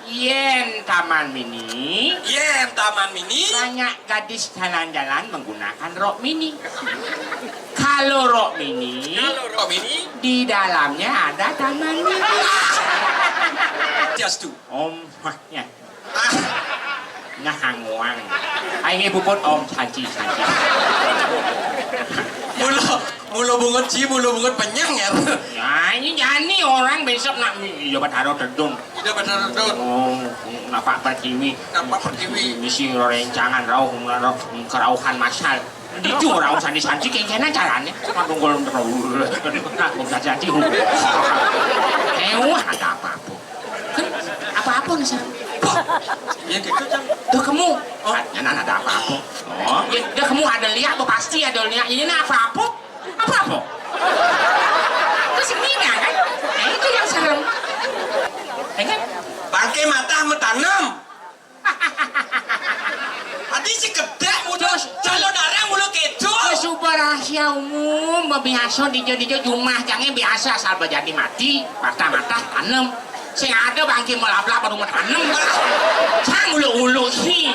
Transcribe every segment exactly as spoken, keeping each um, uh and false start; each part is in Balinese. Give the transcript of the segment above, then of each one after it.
Yén taman mini, Yén taman mini, banyak gadis jalan-jalan menggunakan rok mini. Kalau rok mini, Kalau rok mini, di dalamnya ada taman mini. Jastu. Om, ya. Ah. Nah, hanguang. Aing puput om sanci, sanci. Mula, mula bungut ci, mula bungut penyang ya. Ya, ini jani orang besok nak, iya, Batara Tedun. Iya, Batara Tedun. Oh, napak pertiwi. Napak pertiwi. Misi rencangan rauh, rauh, kerauhan masal. Itu rauh sanci-sanci, kengkena caranya. Aduh, kalau terlalu, aduh, sanci. Ewah, ada apa-apa. Kan apa-apa nih, San? Ya gitu, Cang. Tuh kamu. Oh, ya, nah, ada apa-apa. Oh, ya, dah kamu ada lihat, apa pasti ada lihat. Ini nah apa-apa? Apa-apa? Terus ini kan? Nah, itu yang serem. Ya kan? Bangke matah metanem. Adi si gedek muda, Terus, calon arang mulu kedo. Terus ubah rahasia umum, biasa dijo-dijo jumah, jangan biasa asal bejadi mati, patah-patah, tanem. Sing ada bangke melablak baru metanem, Bang. Sang ulu-ulu sih.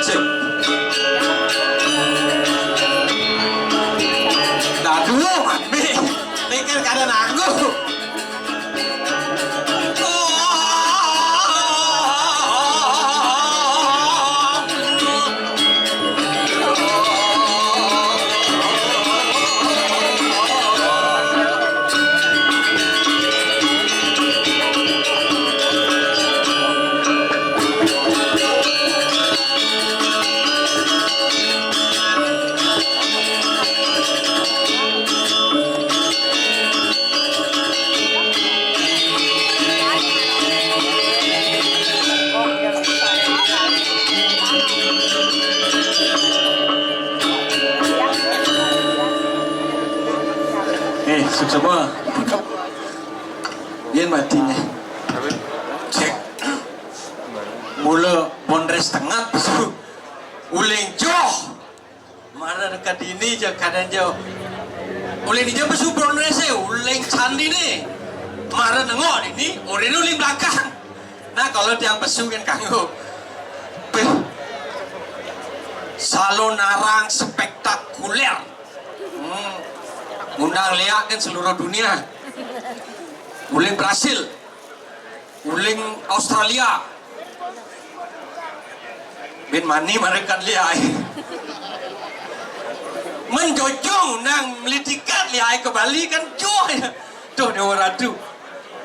Sip. Aduh, Mami. Mikir kada nanggu. Eh, suksma. Yén mati né. Cék. Mula bonres tengah pesu. Uling joh. Mara neked dini ja kadén ja. Uling dija pesu bonresé, uling candi né. Mara nengok dini, orina uling belakang. Nah, kalau tiang pesu kan kanggo. Pih. Salon arang spektakuler. Hmm. Ngundang liak kan seluruh dunia. Uling Brasil. Uling Australia. Bin mani mereka liai. Menjojong nang melitikat liai ke Bali kan joh. Tuh Dewa Ratu.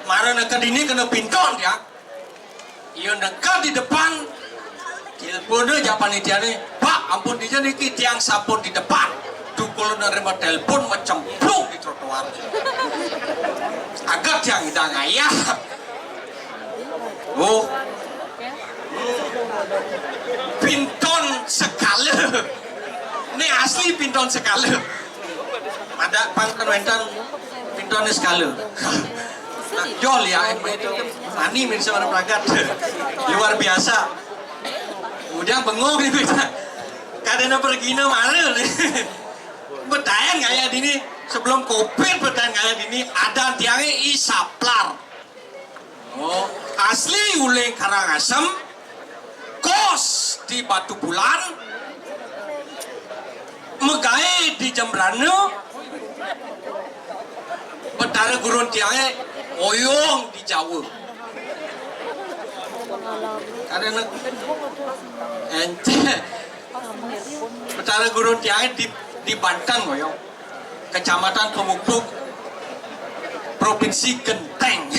Mara neked dini kena pinton ya. Iya neked di depan. Telepon deh jak panitia nih. Pak, ampun dija niki tiang sampun di depan. Tukul nerima telepon macemplung di trotoar. Agak tiang idang ayah. Oh. Pinton sekala. Ini asli pinton sekala. Ada pang wénten pintoné sekala. Nah, jol ya, emang itu kan mani min seorang perangkat. Luar biasa. Kemudian bengong nih kita. Kadéna pergina mara nih. Betayan kayak dini, sebelum covid betayan kayak dini, ada tiangnya isaplar. Oh, asli uling Karangasem, kos di Batu Bulan, megaé di Jembrana, Betara gurun tiangé Oyong di Jawa. Ada nak? Encén. Betara Gurun tiang di, di Banten, Oyong. Kecamatan Pemukpuk, Provinsi Genteng.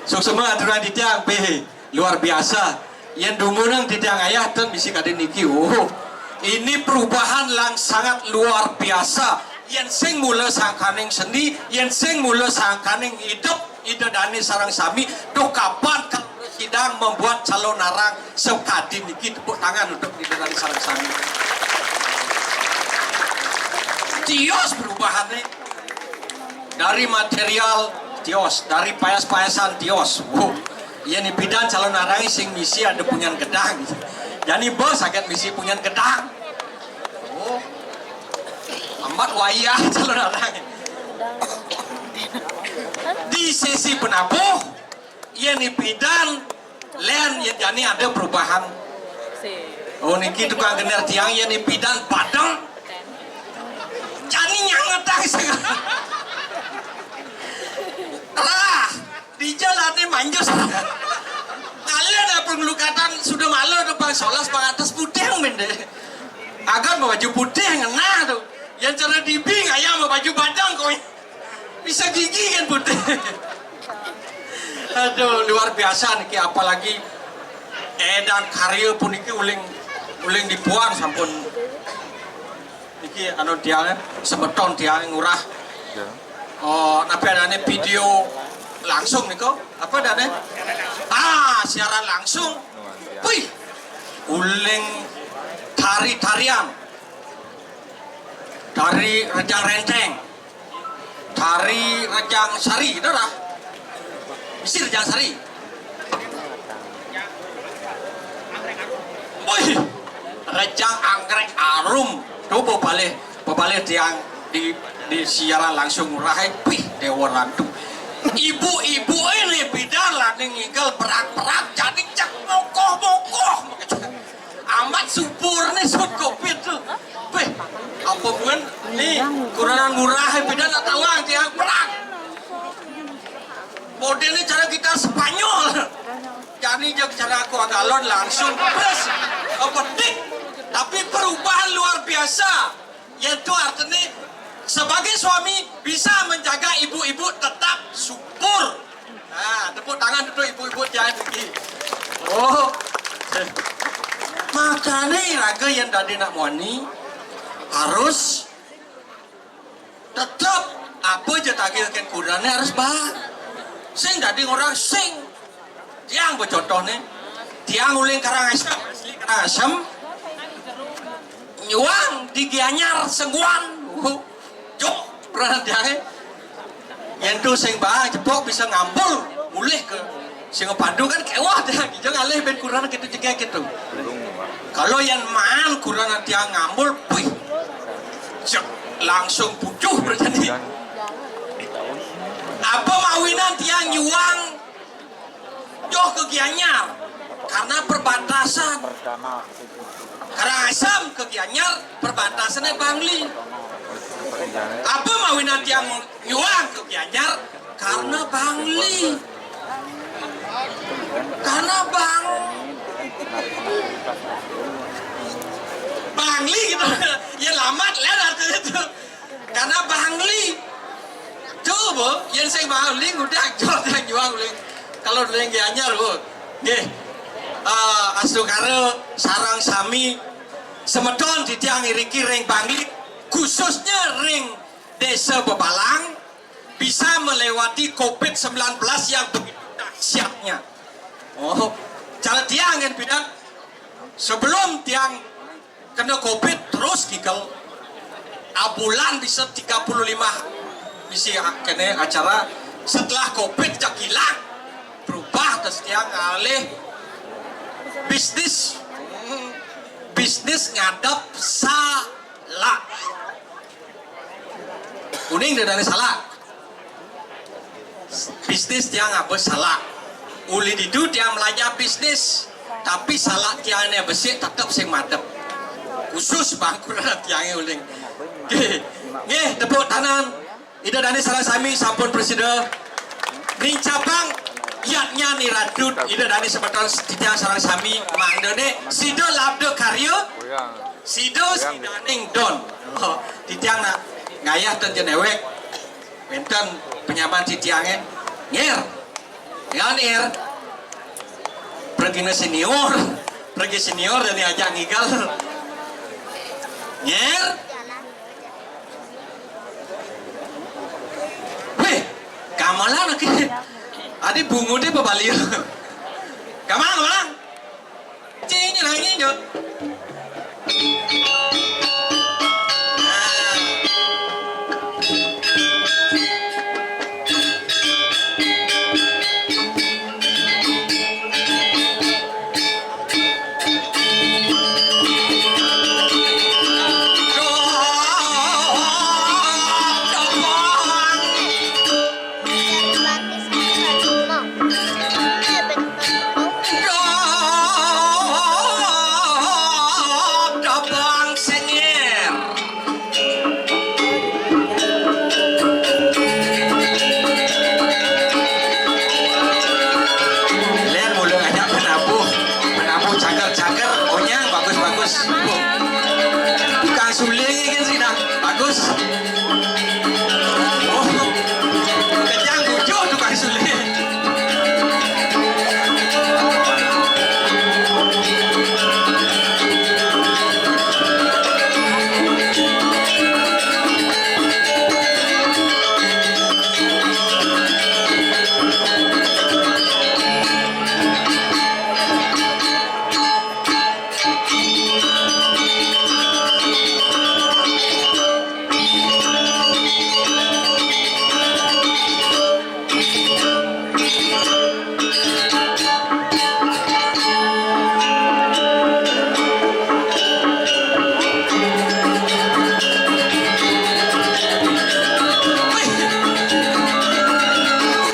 Suksma aturan di tiang, bé, luar biasa. Yén dumunung di tiang ayah, ten misi kadén niki. Oh, ini perubahan yang sangat luar biasa. Yén sing mula sangkaning seni, yén sing mula sangkaning idup, Ida Dané sareng sami, duh kapan kal sidang membuat calonarang sakadi niki, tepuk tangan untuk Ida Dané sareng sami. Tios perubahané. Dari material tios, dari payas-payasan tios. Wow. Yén ipidan calonarang sing misi ada punyan gedang. Jani bos saged misi punyan gedang. Oh. Amat wayah calonarang. Di sisi penabuh, yén ipidan lén, yén jani ada perubahan. Oh, niki tukang gener tiang, yén ipidan badeng. Jani nyangetang sing. Lah, di jalané manjus. Kalian apa ngelukatan sudah malu tuh Bang Solas, Bang Atas putih mendé. Agan baju putih ngenah tuh. Yang cara dibing ayam baju badeng kok. Bisa gigi kan putih. Aduh, luar biasa niki, apalagi édan karya puniki uling, uling dipuang sampun. Niki anu tiang, semeton tiang ngurah. Ya. Oh, napi adané video langsung niku? Apa adané? Ah, siaran langsung. Wih, uling tari-tarian. Tari Rejang Renteng. Tari Rejang Sari, dah. Misi Rejang Sari. Wih, Rejang Anggrek Arum. Tuh, bebalih, bebalih tiang di, di siaran langsung rahé. Wih, Dewa Ratu. Ibu-ibu ini bidan lah ning ngigel berat-berat, jadi cek mokoh-mokoh. Amat subur nih sut covid tuh. Wih, apa pun nih, kurang murah, bidan nak tawang tiang perang. Modelnya cara gitar Spanyol. Jadi, jeng cara aku agalon langsung plus petik. Tapi perubahan luar biasa. Yaitu artinya sebagai suami bisa menjaga ibu-ibu tetap subur. Nah, tepuk tangan untuk ibu-ibu jahit lagi. Oh. Makanya raga yang tadi nak muani harus tetep apa aja tagih kén kurenané harus ba. Sing dadi orang sing. Tiang becontohné. Tiang uling Karangasem, asli Karangasem. Nyuang di Gianyar sengguan. Uh, jok pernah tiangé. Yén tuh sing ba jebok bisa ngambul mulih ke Singapadu kan kéweh tiang. Ija ngalih bén kurang gitu jegé gitu. Kalau yang maan kurang tiang ngambul, puih. Cek langsung pucuh berjadi. Apa mawinan tiang nyuang joh ke Gianyar? Karena perbatasan. Karangasem ke Gianyar perbatasannya Bangli. Apa mawinan tiang nyuang ke Gianyar? Karena Bangli. Karena Bang Bangli gitu. Ya lamat lah artinya tuh. Karena Bangli. Coba, yang saya Bangli udah jual dan jual uling. Kalau uling Gianyar, Bu. Nggih. Eh, astungkara sareng sami semeton titiang iriki ring Bangli, khususnya ring Desa Bebalang, bisa melewati covid sembilan belas yang begitu dahsyatnya. Oh, cara tiang yang bidan, sebelum tiang kena covid terus gikel. Abulan bisa tiga puluh lima misi kene acara. Setelah covid cak hilang, berubah terus tiang ngalih bisnis. Bisnis ngadep salak. Uning dia dari salak. Bisnis tiang apa salak. Uli ditu tiang belajar bisnis. Tapi salak tiang ini besik tetap sing madep. Khusus bangku tiang uling. Nggih, nggih, tepuk tangan. Ida dani sareng sami sampun presida. Ring cabang yadnya ni Ratu, Ida dané semeton titiang sareng sami mangdané sida labda karya, sida sidaning don. Oh, titiang nak ngayah ten jenéwék. Wénten penyaman titiangé. Ngér. Ya, Ngér. Pragina senior. Pragi senior dan diajak ngigal. Ngér. Wéh, gamelan lagi. Adi bunguté bebalir. Gamelan, gamelan. Cing, nyerang, nyut. Lén mula ngajak penabuh, penabuh cager-cager, onyang bagus-bagus. Tukang suling kan sih dah, bagus. Oh, kejang bujur tukang suling.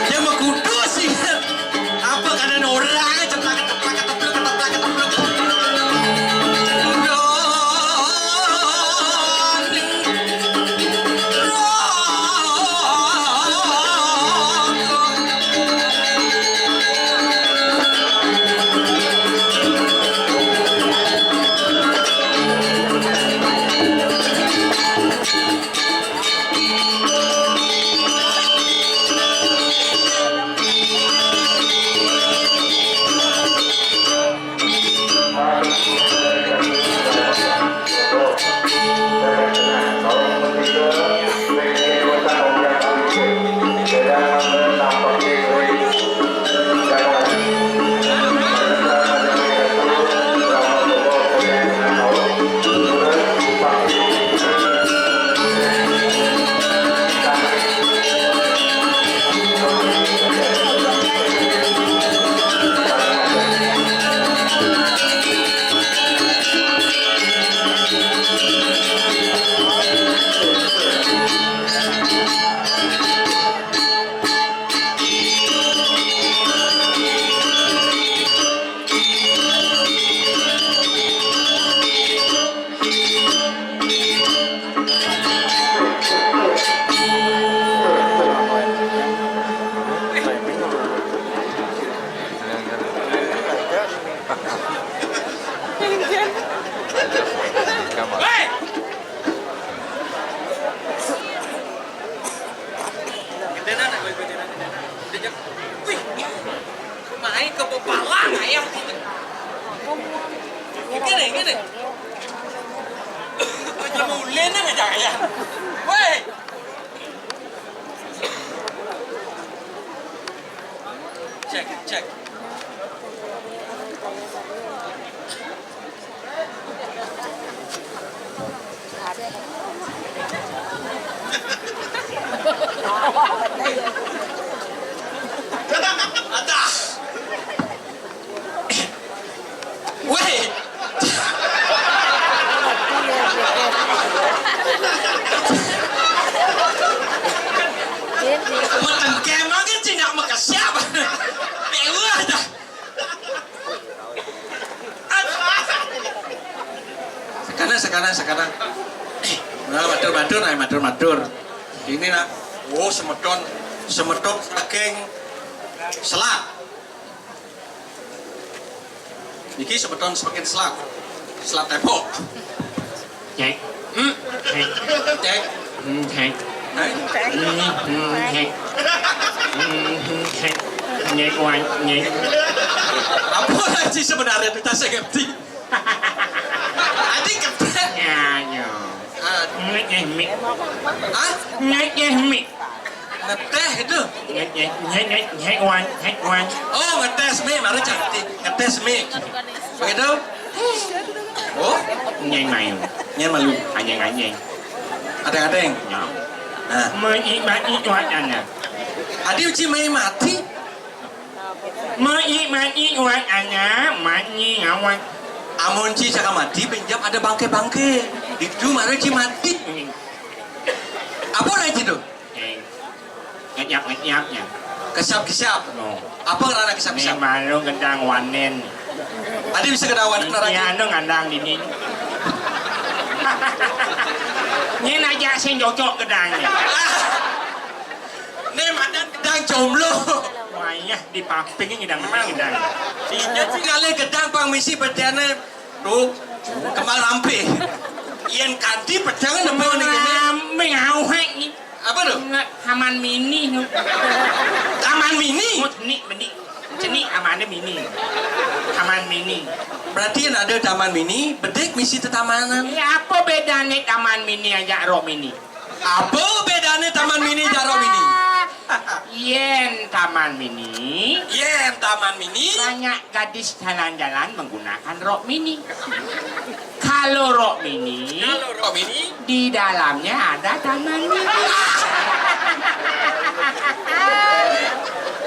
Dia mengkudu sih. Apa kadang orang ceplak, ceplak, ceplak, ceplak, ceplak. Hei! Gedenan, aku ikut gedenan. Wih, main ke pepalang ayah. Gini, gini. Penyemulin aja ayah. Woi. Cek, cek. Adah. Wéh. Metengkeh mangkin cina makasiab. Mewah dah. Sakana, sakana, sakana. Nah, matur, matur, nah, matur, matur. Ini nak, oh, semeton, semeton saking Selat. Niki semeton semakin selat. Selat tepok. Cek. Hmm. Cek. Cek. Hmm, cek. Eh? Hmm, hmm, cek. Hmm, hmm, cek. Nyek, wan, nyek. Apa sih sebenarnya kita saya ngerti? Adi keprek. Ya, ya. Ah. Nyek, nyek, mik. Hah? Nyek, nyek, mik. Ngeteh itu. Nyek, nyek, nyek, nyek, nyek, wan, nyek, wan. Oh, ngetes mik, baru cantik. Ngetes mik. Begitu? Oh? Nyek mayu. Nyek malu. Anyeng, anyeng. Adeng-adeng. Ya. Nah. Menikmati cuacanya. Adi uji menikmati. Menikmati cuacanya, mati ngawat. Amun ci caka mati, pinjam ada bangke-bangke. Itu baru ci mati. Hmm. Apa lagi tuh? Eh, ngejap-ngejapnya. Kesap-kesap. No. Apa ngaranna kesap-kesap? Ini malu gedang wanen. Adi bisa gedang wanen, ngaranna. Iya, anu ngandang dini. Ini aja sing cocok gedangnya. Ini madan gedang jomblo. Wayah di paping ini gedang gedang. Iya sih, kali gedang pang misi bedane. Tuh, kembal rampe. Yen kadi pedang nembang ning kene. Rampe ngauhek iki. Apa tuh? Nggak, Taman Mini. Taman Mini? Oh, cenik, bedik. Cenik amane mini. Taman Mini. Berarti yen ada Taman Mini, bedik misi tetamanan. Ya, apa bedane Taman Mini aja Ro Mini? Apa bedane Taman Mini jaro Mini? Yen Taman Mini, yen Taman Mini, banyak gadis jalan-jalan menggunakan rok mini. Kalau rok mini, kalau rok mini, di dalamnya ada Taman Mini.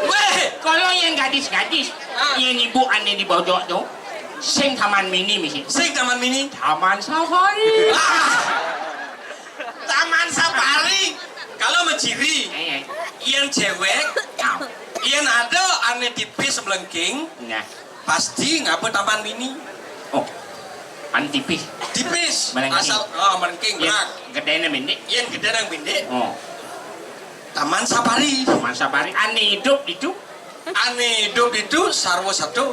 Weh, kalau yang gadis-gadis, ah, yang ibu ane di bojok tuh, sing Taman Mini misi. Sing Taman Mini. Taman Safari. Ah. Taman Safari. Kalau mejiri, eh, eh, yang cewek, nah, yang ada ane tipis melengking, nah, pasti ngapa Taman Mini. Oh, ane tipis. Tipis. Melengking. Asal, oh, melengking, ya, berat. Gedene mini. Yang gede nang mini. Oh. Taman Safari. Taman Safari. Ane hidup itu. Ane hidup itu sarwa satu.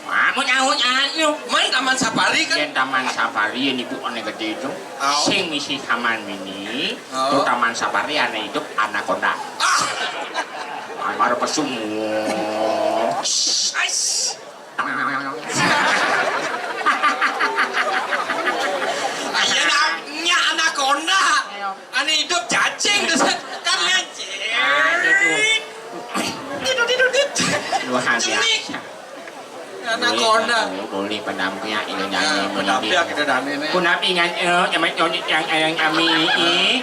Wah, mau nyaut nyaut. Main Taman Safari kan? Yang Taman Safari yang ibu ane gede itu. Oh. Sing misi Taman Mini. Oh. Itu Taman Safari ane hidup anaconda. Ah. Amar pesung. Ais. Iya, namanya anaconda. Ane hidup cacing, kan lecet. Aduh. Tiduk, tiduk, tiduk. Luar biasa. Cenik. Anaconda. Boleh, boleh, penampiak ini. Ya, jangan penampiak ini. Kita dane ini. Punapi ngan, eh, sama nyonya yang ayang kami, eh.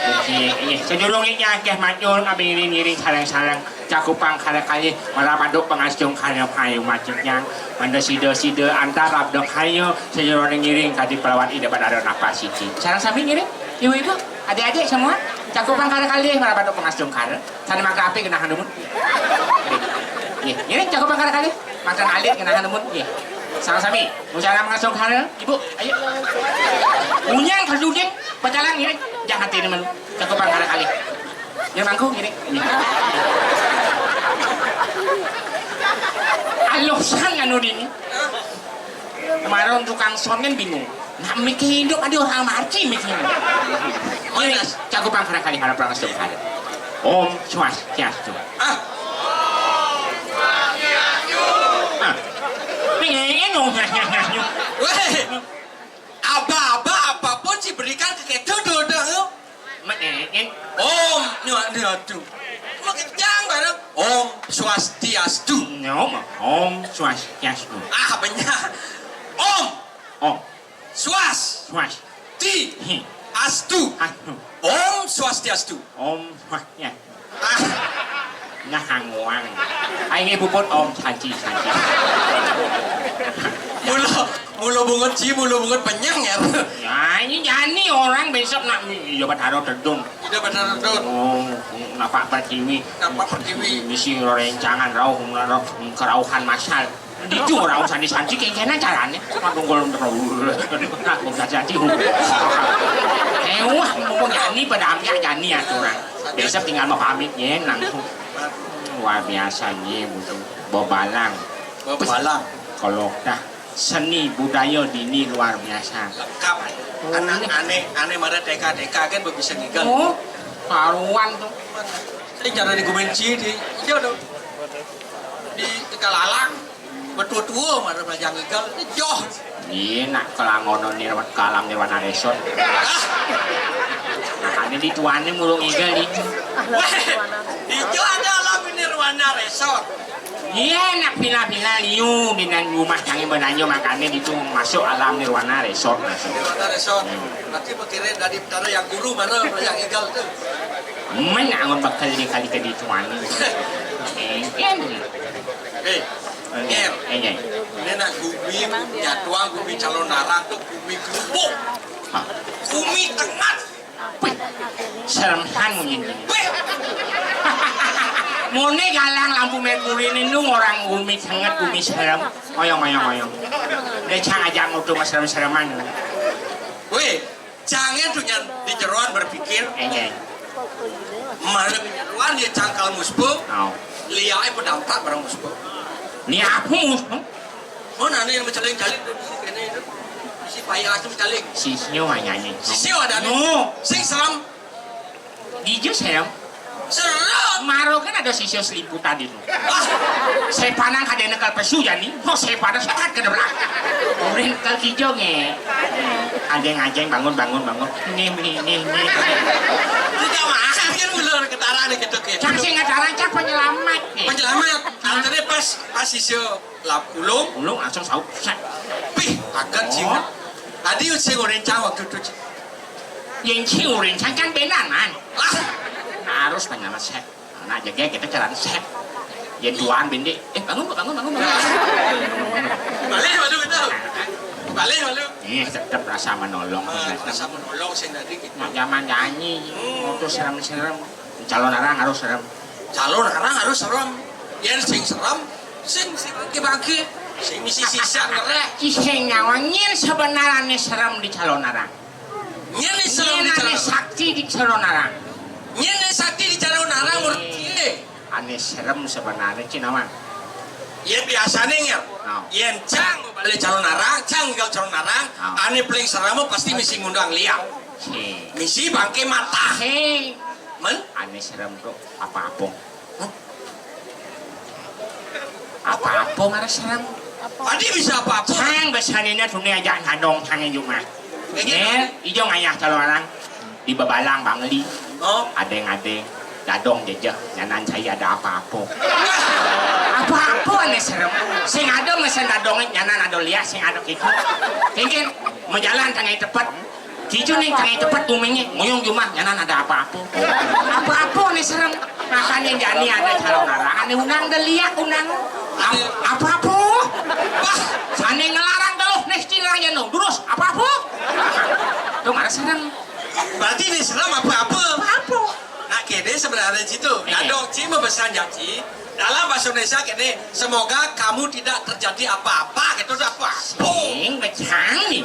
Oke, eh, sedurung ini akeh matur, kami ngiring-ngiring sareng-sareng. Cakupang kala kalih, marabaduk pangasung kala payu macetnya. Manda sida-sida antar rabdok hayo, sajeroning ngiring kadi pelawan Ida Batara napak siji. Sareng sami ngiring, ibu-ibu, adik-adik semua. Cakupang kala kalih, marabaduk pangasung kala. Sane mangke apik genah numun. Nggih, ngiring cakupang kala kalih. Manten alit genah numun, nggih. Sareng sami, ngucara pangasung kala, ibu, ayo. Unyang kaduding, pecalang ngiring, jangan hati nemen. Cakupang kala kalih. Ya mangku ngene. Alusan anu dini. Kemarin tukang son kan bingung. Nak mikir hidup ada orang mati mikir. Mana? Cakupang kala kalih, harap orang sedekah. Om Swastiastu. Ah. Ah. Ini ngene dong. Weh. Aba-aba apapun sih berikan ke kedo dodo. Meengin. Om, nyo, nyo, aduh. Mau kencang bareng. Om Swastiastu. Nyo, Om Swastiastu. Ah, banyak. Om. Om. Swas. Swas. Ti. Hi. Astu. Astu. Om Swastiastu. Om Swastiastu. Ah. Nah, hanguang. Ai nggih puput Om Santi, Santi. Mula, mula bungut ji, mula bungut penyang ya. Ya, ini jani orang besok nak, iya, Bathara Dedun. Ida Bathara Dedun. Oh, napak pertiwi. Napak pertiwi. Misi rencangan rauh, rauh, kerauhan masal. Ditu orang santi-santi kengkena carane. Madung golong terus. Aku gak jadi. Eh, wah, mumpung jani pada ambil jani aturan. Besok tinggal mau pamit ya langsung. Luar biasa nih, bebalang. Bebalang. Kalau dah seni budaya dini luar biasa. Lengkap. Anak ané, ané mara T K T K kan bisa ngigel. Oh, karuan tuh. Ini cara di Gumenci di, iya dong. Di Tegalalang. Betua-tua mara belajar ngigel. Joh. Iya, nak kelangono nirwan kalam nirwana resort. Ah. Makanya di tuane mulung ngigel di. Weh, ijo ada alam nirwana resort. Iya, nak pina-pina liu, bina rumah kami benanyo, makanya itu masuk alam nirwana resort masuk. Nirwana resort. Hmm. Berarti berkira dari Betara yang guru mana yang igal tu? Men angon bakal di kali ke di tuan. Eh, kan? Eh, Ger. Eh, eh. Ini nak gumi, jadwal gumi calon narang tu gumi kerupuk. Hah? Gumi tengah. Wih, serem han munyi. Wih. Mone galang lampu merkuri ini nung orang gumi sangat gumi serem. Oyong, oyong, oyong. Dia cang aja ngutu mas serem-sereman. Wih, jangan tu nyan di jeroan berpikir. Eh, eh. Mana di jeroan dia cangkal musbo. Oh. Liai pedampak barang musbo. Ni apa musbo? Oh, nane yang mencaling-caling tu, bisi kene itu. Bisi payah tu mencaling. Sisio nyanyi. Sisio ada ni. No. Sing seram. Dijus ya. Seram. Maro kan ada sisio seliput tadi tu. Ah. Saya panang ada nekal pesu jadi. Oh, saya panang sangat ke belakang. Urin kal kijong eh. Ajeng-ajeng bangun, bangun, bangun. Nih, nih, nih, nih. Tidak mahal kan ulur ketara ni ketuk ya. Cang sing ngetarang cang penyelamat nih. Penyelamat. Artinya pas, pas sisio lap ulung. Ulung langsung saup. Set. Pih, akan sih. Oh. Adi sing urencang waktu itu. Yang sing urencang kan benar, man. Lah. Harus penyelamat set. Nah, jaga kita cara set. Ya tuan bende. Eh, bangun, bangun, bangun, bangun. Balik malu kita. Balik malu. Iya, tetap rasa menolong. Ah, rasa menolong sih tadi gitu. Nah, zaman nyanyi, hmm, motor serem-serem. Calon orang harus serem. Calon orang harus serem. Yang sing serem, sing si bangki-bangki, sing misi sisan ngereh. Sing nyawa nyin sebenarnya serem di calon orang. Nyin serem di calon orang. Sakti di calon orang. Nyin sakti di calon orang menurut dia. Ane serem sebenarnya cinawan. Ya biasanya ngel. Oh. Yang cang balik calon orang, cang tinggal calon orang, oh, ane paling serem pasti misi ngundang liang. Si. Misi bangke mata. Si. Men? Ane serem tuh apa-apa. Apa-apa mara serem. Adi bisa apa-apa. Sang besanina dunia aja nadong sang ijo mah. Ner, ijo ngayah calon orang di bebalang bangli. Oh. Adeng-adeng, dadong jejeh, nyanan saya ada apa-apa. Apa-apa ane serem. Sing ada mesen dadong nyanan ada liak, sing ada kikut. Kengken, mau jalan tangai tepet. Kiju nih, tangai tepet bumingnya, nguyung jumah, nyanan ada apa-apa. Apa-apa nih serem. Makanya jani ada calon orang, ane unang deh liak, unang. Ap-, apa-apa? Wah, sana ngelarang kalau nih cina ya no, durus, apa-apa? Tuh mana serem. Berarti ini serem apa-apa? Apa-apa? Nah, kede sebenarnya situ. Eh. Dadong, Ci, mau pesan janji. Dalam bahasa Indonesia gini, semoga kamu tidak terjadi apa-apa gitu, apa? Sing becang nih.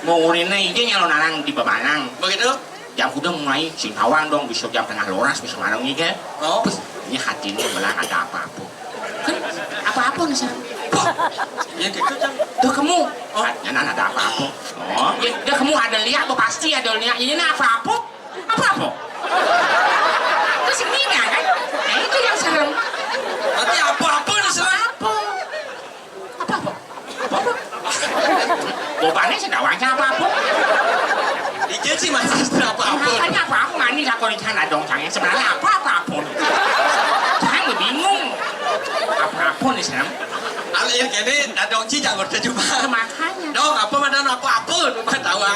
Mau urine ije nyalon arang di babanang. Begitu? Jam kuda mulai sing tawang dong, bisa jam tengah loras bisa marang ije. Oh. Puh, ini hati ini belang ada apa-apa. Kan apa-apa nih, Sam? Wah, ya gitu, Cang. Tuh kamu, oh, nyanan ada apa-apa. Oh, ya, udah kamu ada lihat, pasti ada lihat. Ini apa-apa? Apa-apa? Terus ini kan? Nah, itu yang serem. Berarti apa-apa nih serem? Apa? Apa-apa? Apa-apa? Bobane sedawanya apa-apa? Ijen sih masih apa-apa. Makanya apa-apa ngani lakoni sana dong, Cang. Sebenarnya apa-apa? Cang bingung. Apa-apa nih serem? Alir kene dadong ci jangan terjebak. Makanya. Dong, apa madan apa-apa? Cuma tawa.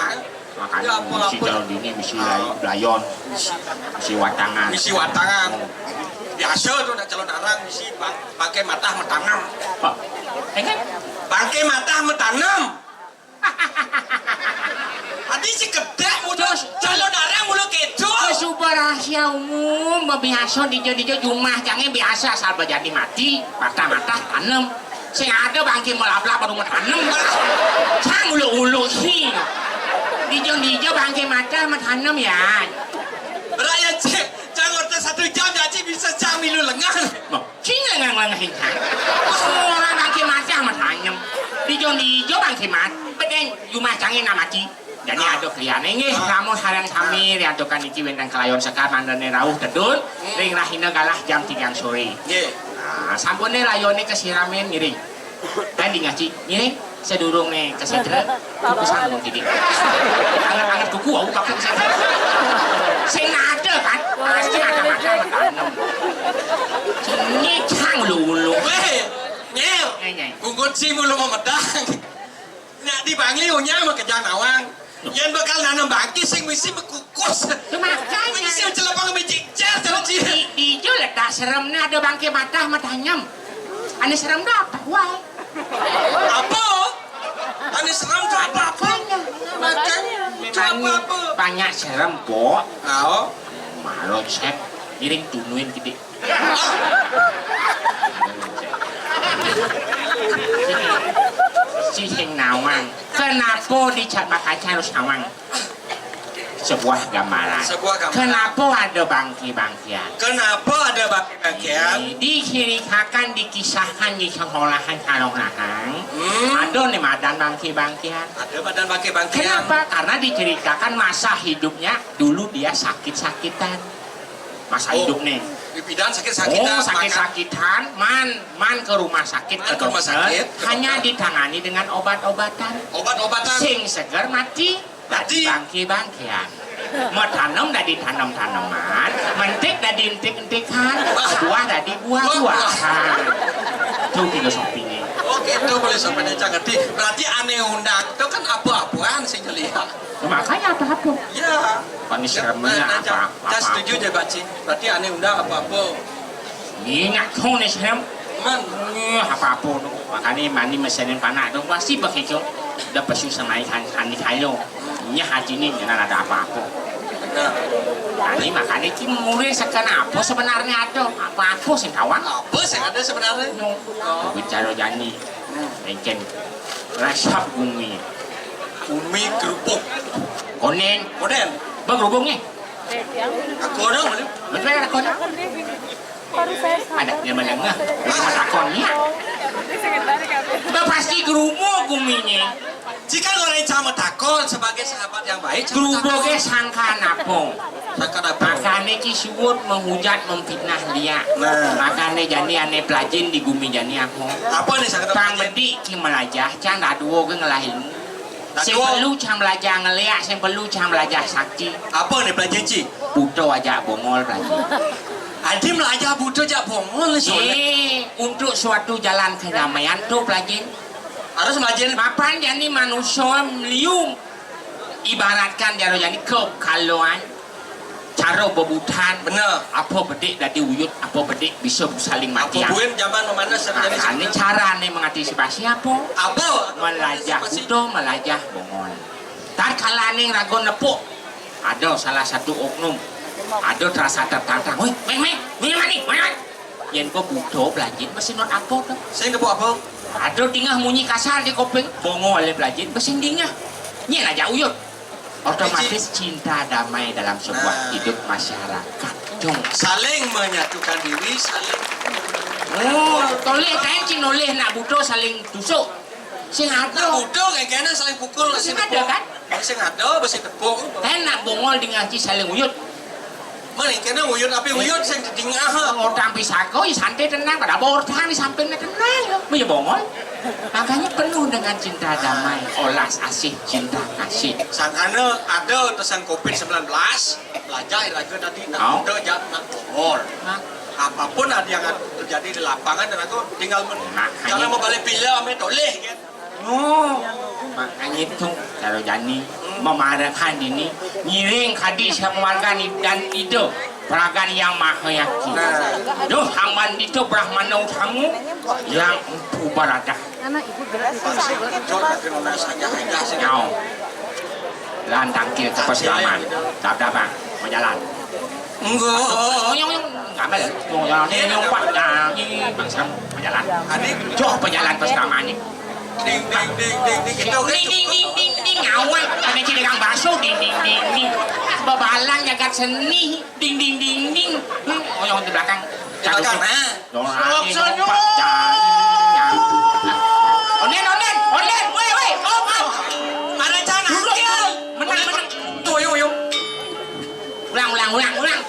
Makanya ya, apa, misi apa? Calon dini, misi lai-, layon, misi watangan. Misi watangan. Biasa tuh nak calon arang misi pa-, pakai matah matanem. Pak, eh kan? Pakai matah matanem. Adi si kedek muda calon arang mulu kejo. Suba rahasia umum, biasa dijo-dijo jumah jange biasa asal bejadi mati, matah-matah tanem. Sing ada bangke melablak baru metanem. Cang ulu-ulu sih. Dijo-dijo bangke mata metanem ya. Rakyat cek, cang orta satu jam jadi bisa cang milu lengah. Ngeling-ngeling. Ora bangké mati amat anyem. Dijo-dijo bangké mati. Bedén jumah cangé nak mati. Jani ada kliané nggih, lamun sareng sami riantukan niki wénten kalayon sekar mandané rauh tedun, ring rahina galah jam tigang soré. Nggih. Nah, sampuné layoné kasiramin ngiring. Kan di ngaci, ngiring sadurungé ka sétra, kukusan dong titik. Anget-anget kuku aku pakai sétra. Sing ada kan, pasti ada makan tanem. Sing nyicang ulu-ulu. Wéh, Nyir. Eh, Nyai. Gunggut si mulu memedang. Nek di Bangli unyah makejang nawang. Yén bakal nanam bangké sing misi mekukus. Makanya. Misi celepang mejik jar cara ciri. Di, di ijo letak seremné ada bangké matah matanyem. Ané serem dah apa? Wah. Apa? Ané serem tuh apa-apa? Makanya. Makanya. Itu apa-apa? Banyak serem, Pok. Ayo. Malu cek, ngiring tunuin gede. Si sing nawang. Kenapa dicak makaca harus nawang? Sebuah gambaran. Sebuah gambaran. Kenapa ada bangké-bangkéan? Kenapa ada bangké-bangkéan? Diciritakan, dikisahkan di sekolahan sareng rahang. Hmm. Ada né madan bangké-bangkéan. Ada madan bangké-bangkéan. Kenapa? Karena diceritakan masa hidupnya dulu dia sakit-sakitan. Masa hidupné. Bidan sakit-sakitan. Oh, sakit-sakitan, man, man ke rumah sakit, ke rumah sakit, ke dokter, hanya ditangani dengan obat-obatan. Obat-obatan. Sing seger mati, dadi bangké-bangkéan. Matanem dadi tanem-taneman, mentik dadi entik-entikan, buah dadi buah-buahan. Itu filosofiné. Oh, gitu, boleh sampai ngerti. Berarti ané undang itu kan apa-apaan sih, Jeli? Makanya apa-apa. Iya. Panis seremnya apa-apa. Saya setuju aja, Pak Cik. Berarti ané undang apa-apa. Ingat kau nih serem. Man. Apa-apa tu. Makanya mani mesenin panak tu pasti begitu. Udah pesu sama ikan ané kayu. Nyah hati ni jangan ada apa-apa. Nah. Nah, ini makanya ki mulai sekarang apa sebenarnya ada? Apa-apa sih kawan? Apa sih ada sebenarnya? No. Oh. Bicara jani. Hmm. Encén. Rasap gumi. Gumi kerupuk. Konén. Konén. Bang kerupuk ni. Aku orang mana? Betul kan aku orang? Ada dia menengah. Dia matakon ni. Udah pasti gerubuk guminya. Jika orang sama takon sebagai sahabat yang baik, gerubuknya sangka napung. Sangka napung. Makanya ki suwut menghujat memfitnah dia. Nah. Makanya jani ané pelajin di gumi jani aku. Apa nih sangka napung? Pang bedik ki melajah, can dua ke ngelahin. Sing perlu cang belajar ngeliak, sing perlu cang belajar sakti. Apa nih belajar, Ci? Buta ajak bongol belajar. Adi belajar buta ajak bongol nih, soalnya. Eh, untuk suatu jalan kedamaian tu belajar. Harus belajar. Mapan jani manusia meliu. Ibaratkan jaro jani kekaloan. Cara bebutan. Bener. Apa bedik dadi uyut, apa bedik bisa saling mati. Apa buin zaman memanas jadi. Nah, ini cara nih mengantisipasi apa? Apa? Melajah buta, melajah bongol. Tatkala ning raga nepuk, ada salah satu oknum, ada terasa tertantang. Woi, meng, meng, meng, meng, meng. Yén kok buta belajar mesti not apa to? Sing nepuk apa? Ada dingah munyi kasar di kuping, bongol belajar mesti dingah. Nyén aja uyut. Otomatis cinta damai dalam sebuah hidup masyarakat. Dong. Saling menyatukan diri, saling. Oh, toleh kain cing noleh nak buta saling tusuk. Sing ada. Nak buta kain kena saling pukul, sing ada kan? Sing ada, besi tepuk. Kain nak bongol di ngaji saling uyut. Mana kena uyut, apa uyut sing didingah? Ngotang pisako, ya santai tenang, pada bortang di sampingnya tenang, ya. Ya bongol. Makanya penuh dengan cinta damai, olas asih, cinta kasih. Sangkana ada tesan covid sembilan belas, belajar raga tadi nak muda jak nak bongol. Apapun ada yang terjadi di lapangan dan aku tinggal men- Makanya. Jangan mau balik pila, ambil toleh kan. Oh, makanya itu kalau jani memarakan ini ngiring kadi sama warga ni dan itu peragan yang maha yakin. Duh, hamba itu Brahmana utama yang empu baradah. Anak ibu gerak itu. Jawab, terima kasih. Nyau. Lan tangkil ke peseraman. Dap-dap, Bang. Mau jalan. Enggak. Oh, nyong, nyong. Enggak, Bang. Mau jalan. Ini nyong, Pak. Nah, ini Bang Serem. Mau jalan. Joh, pejalan peseraman ni. Ding, ding, ding, ding, ding. Kita udah ding, ding, ding, ding, ding. Awak. Kami cili kang baso. Ding, ding, ding, ding. Bebalang jagat seni. Ding, ding, ding, ding. Hmm, oh, nyong di belakang. Silakan, ha? Dong lagi, dong, Pak. Jangan. Onden, onden, onden. Woi, woi, op, op. Ada cang. Duduk, duduk. Menang, menang. Tuh, yuk, yuk. Ulang, ulang, ulang, ulang.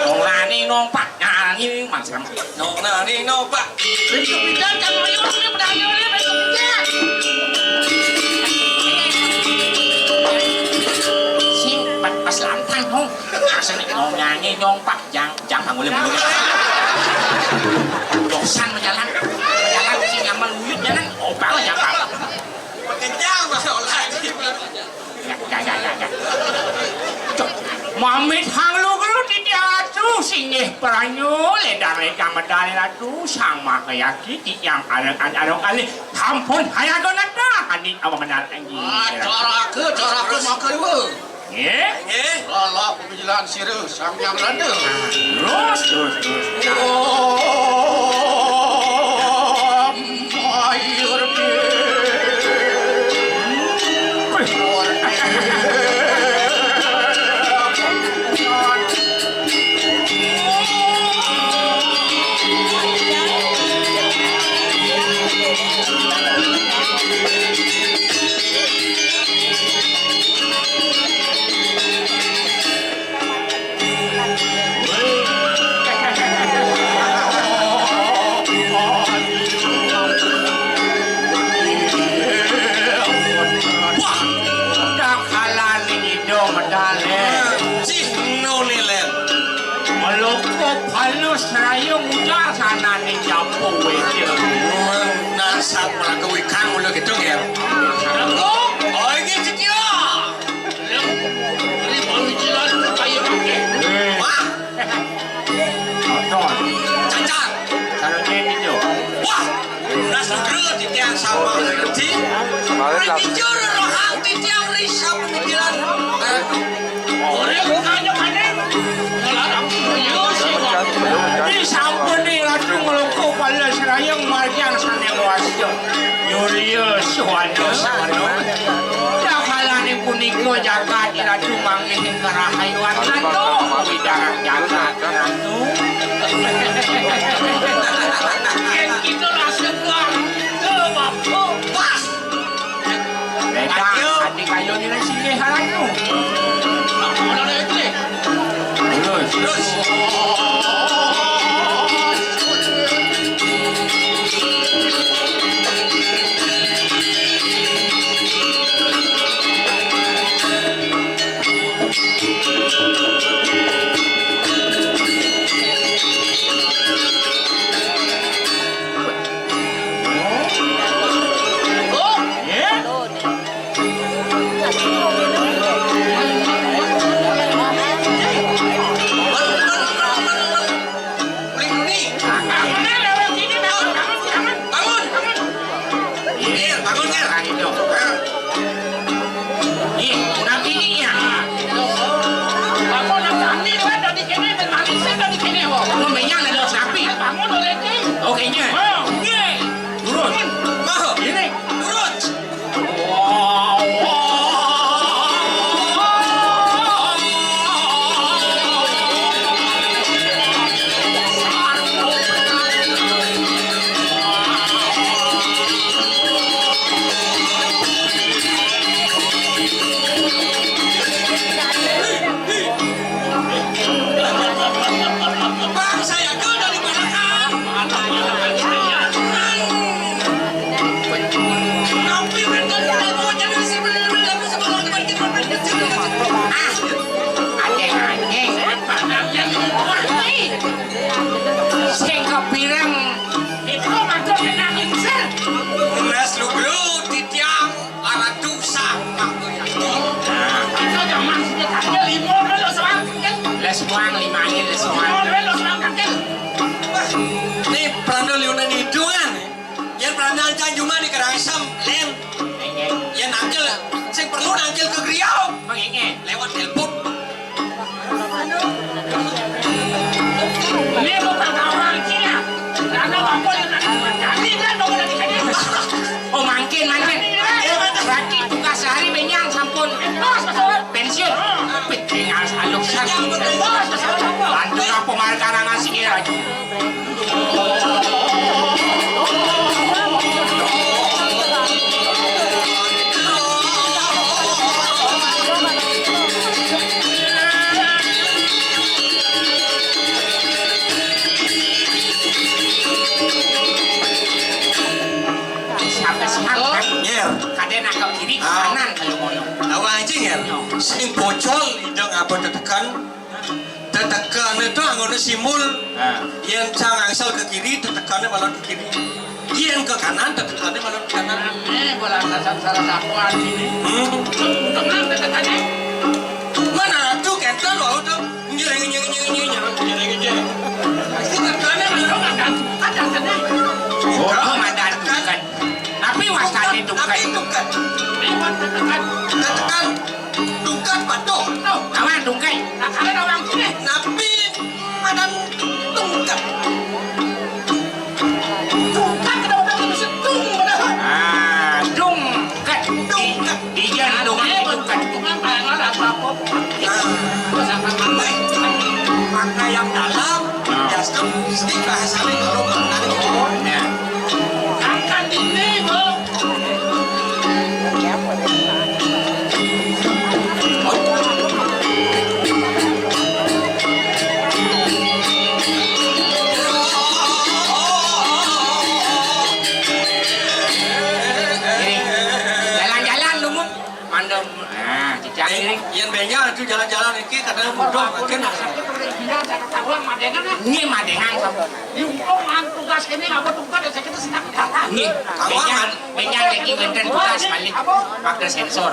Dong lani, dong, Pak. Jangan, ini, Mas. Dong lani, dong, Pak. Beri kepikiran, kamu, yuk, ini pedangnya, ini, beri kepikiran. Sing, pas, pas lantang, dong. Asal nih, dong, nyanyi, dong, Pak. Jang, jang, bangun, bangun. Dosan menjalan, menjalan sing nyaman uyut jalan, obal ya, Pak. Kencang, Mas, olah. Ya, ya, ya, ya, ya. Cok, mamit hang lu gelu di dia atuh, singgih peranyu, ledang ledang medal atuh, sama kaya kiki yang areng areng alih, hampun hayang donat dah, ani apa benar anjing. Ah, corake, corake, maka ieu. Nggih. Nggih. Lala pemijilan sira Sang Hyang Rada. Terus, terus, terus. Om Ayur. Wah, dak halane ido medale. Cih, nu ni, Len. Meloko palus rayung ujar sanane japo wece. Dasar melaku ikang mulu gitu, ya. Oh, ini Citio. Ini pemikiran kaya pakai. Wah. Nonton. Cacat. Kalau dia gitu. Wah. Unas negeri titiang sama ngerti. Kemarin lah. Jujur rohang titiang risa pemikiran. Orang bukannya mana? Ngelarang serius sih, Pak. Ini sampun nih, Ratu ngelungkuh pada serayang margian sane wasta. Yurius, waduh, waduh. Dakalane punika jagat Ratu manggih ing karahayuan. Aduh, widarang jagat Ratu. Yen kita rasa kuat, ke Bapak. Pas. Ledang, ati kayu nilai singgih Ratu. Terus. Terus. Bangun, bangun, bangun, bangun. Bangun, bangun. Iya, bangun, Ger. Iya, kurang tinggi, ya. Apa nak kami, kan, dari sini, dari sini, dari sini, oh. Mau menyang ada sapi. Bangun, oleh ini. Oke, nya. Oh, iya. Turun. Mau. Ini. Turun. Bang, saya tuh dari mana? Anjing, anjing. Sing kepireng. Itu maksudnya nangis. Mas lu bro, titiang, arah dosa, Pak Boyati. Itu zaman sini kaki lima, lo seorang kaki. Les buang, lima ini, les buang. Lima, lo seorang kaki. Wah, ini perlu liunan hitungan. Yen prandan Tanjungan di Karangsem, Len. Yen nangkil, sing perlu nangkil ke Griya. Lewat telepon. Ini bukan kawan Cina. Karena bapak yang nanti kan bapak dari sini. Oh, mangkin, mangkin. Berarti tugas sehari benyang sampun. Bos, betul. Pensiun. Penting harus aluk. Bos, betul. Bantu apa Karang asih ya. Sampai sekarang, Nyer. Kadén ke kiri, ke kanan, kalau ngono. Tahu aja, Nyer. Sing bocol, idang apa tetekan? Tetekan itu anggone simul. Nah. Yen cang angsal ke kiri, tetekannya malah ke kiri. Yen ke kanan, tetekannya malah ke kanan. Aneh, bola kasar salah sapuan ini. Hmm. Tengah tetekannya. Mana tuh, kenten, wau tuh. Nyereng, nyereng, nyereng, nyereng, nyereng, nyereng, nyereng. Pasti tetekannya malah ada, ada tadi. Oh, ada tetekan. Tapi wasane tungkai. Tapi tungkai. Iwan tetekan. Tetekan. Tungkat patuh. Tuh, kawan tungkai. Nah, kalian orang sini. Napi madan tungkat. Tungkat ada orang mesti tung padahal. Ah, tungkat. Tungkat. Iya, tungkat, tungkat. Tungkat, tungkat, tungkat. Nah. Woi, makna yang dalam, ya, sedikit bahasanya kalau maknanya. Nah. Angkat ini, Bu. Jalan-jalan lu, Mun. Mandem. Nah, cicak ini. Yen benjang itu jalan-jalan iki kadang mudah makin. Nggih, madengan sampun. Diumpung lan tugas kene apa tugas ya kita senang datang. Nggih. Benjang, benjang lagi wenten tugas malih. Pakai sensor.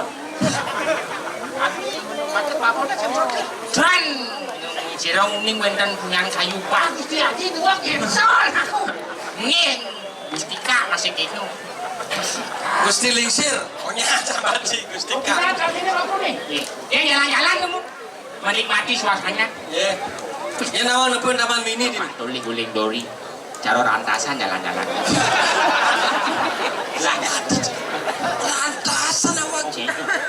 Pakai apa sensor? Dan sira uning wenten punyan kayu pak. Gusti Aji dua sensor aku. Nggih. Gustika masih kino. Gusti Lingsir, punya sama si Gustika. Nah, ini aku nih. Nggih. Ya jalan-jalan kamu. Menikmati suasananya. Nggih. Ya, nawa nepun Taman Mini di. Tuling guling dori. Cara rantasan jalan-jalan. Lah, rantasan awak.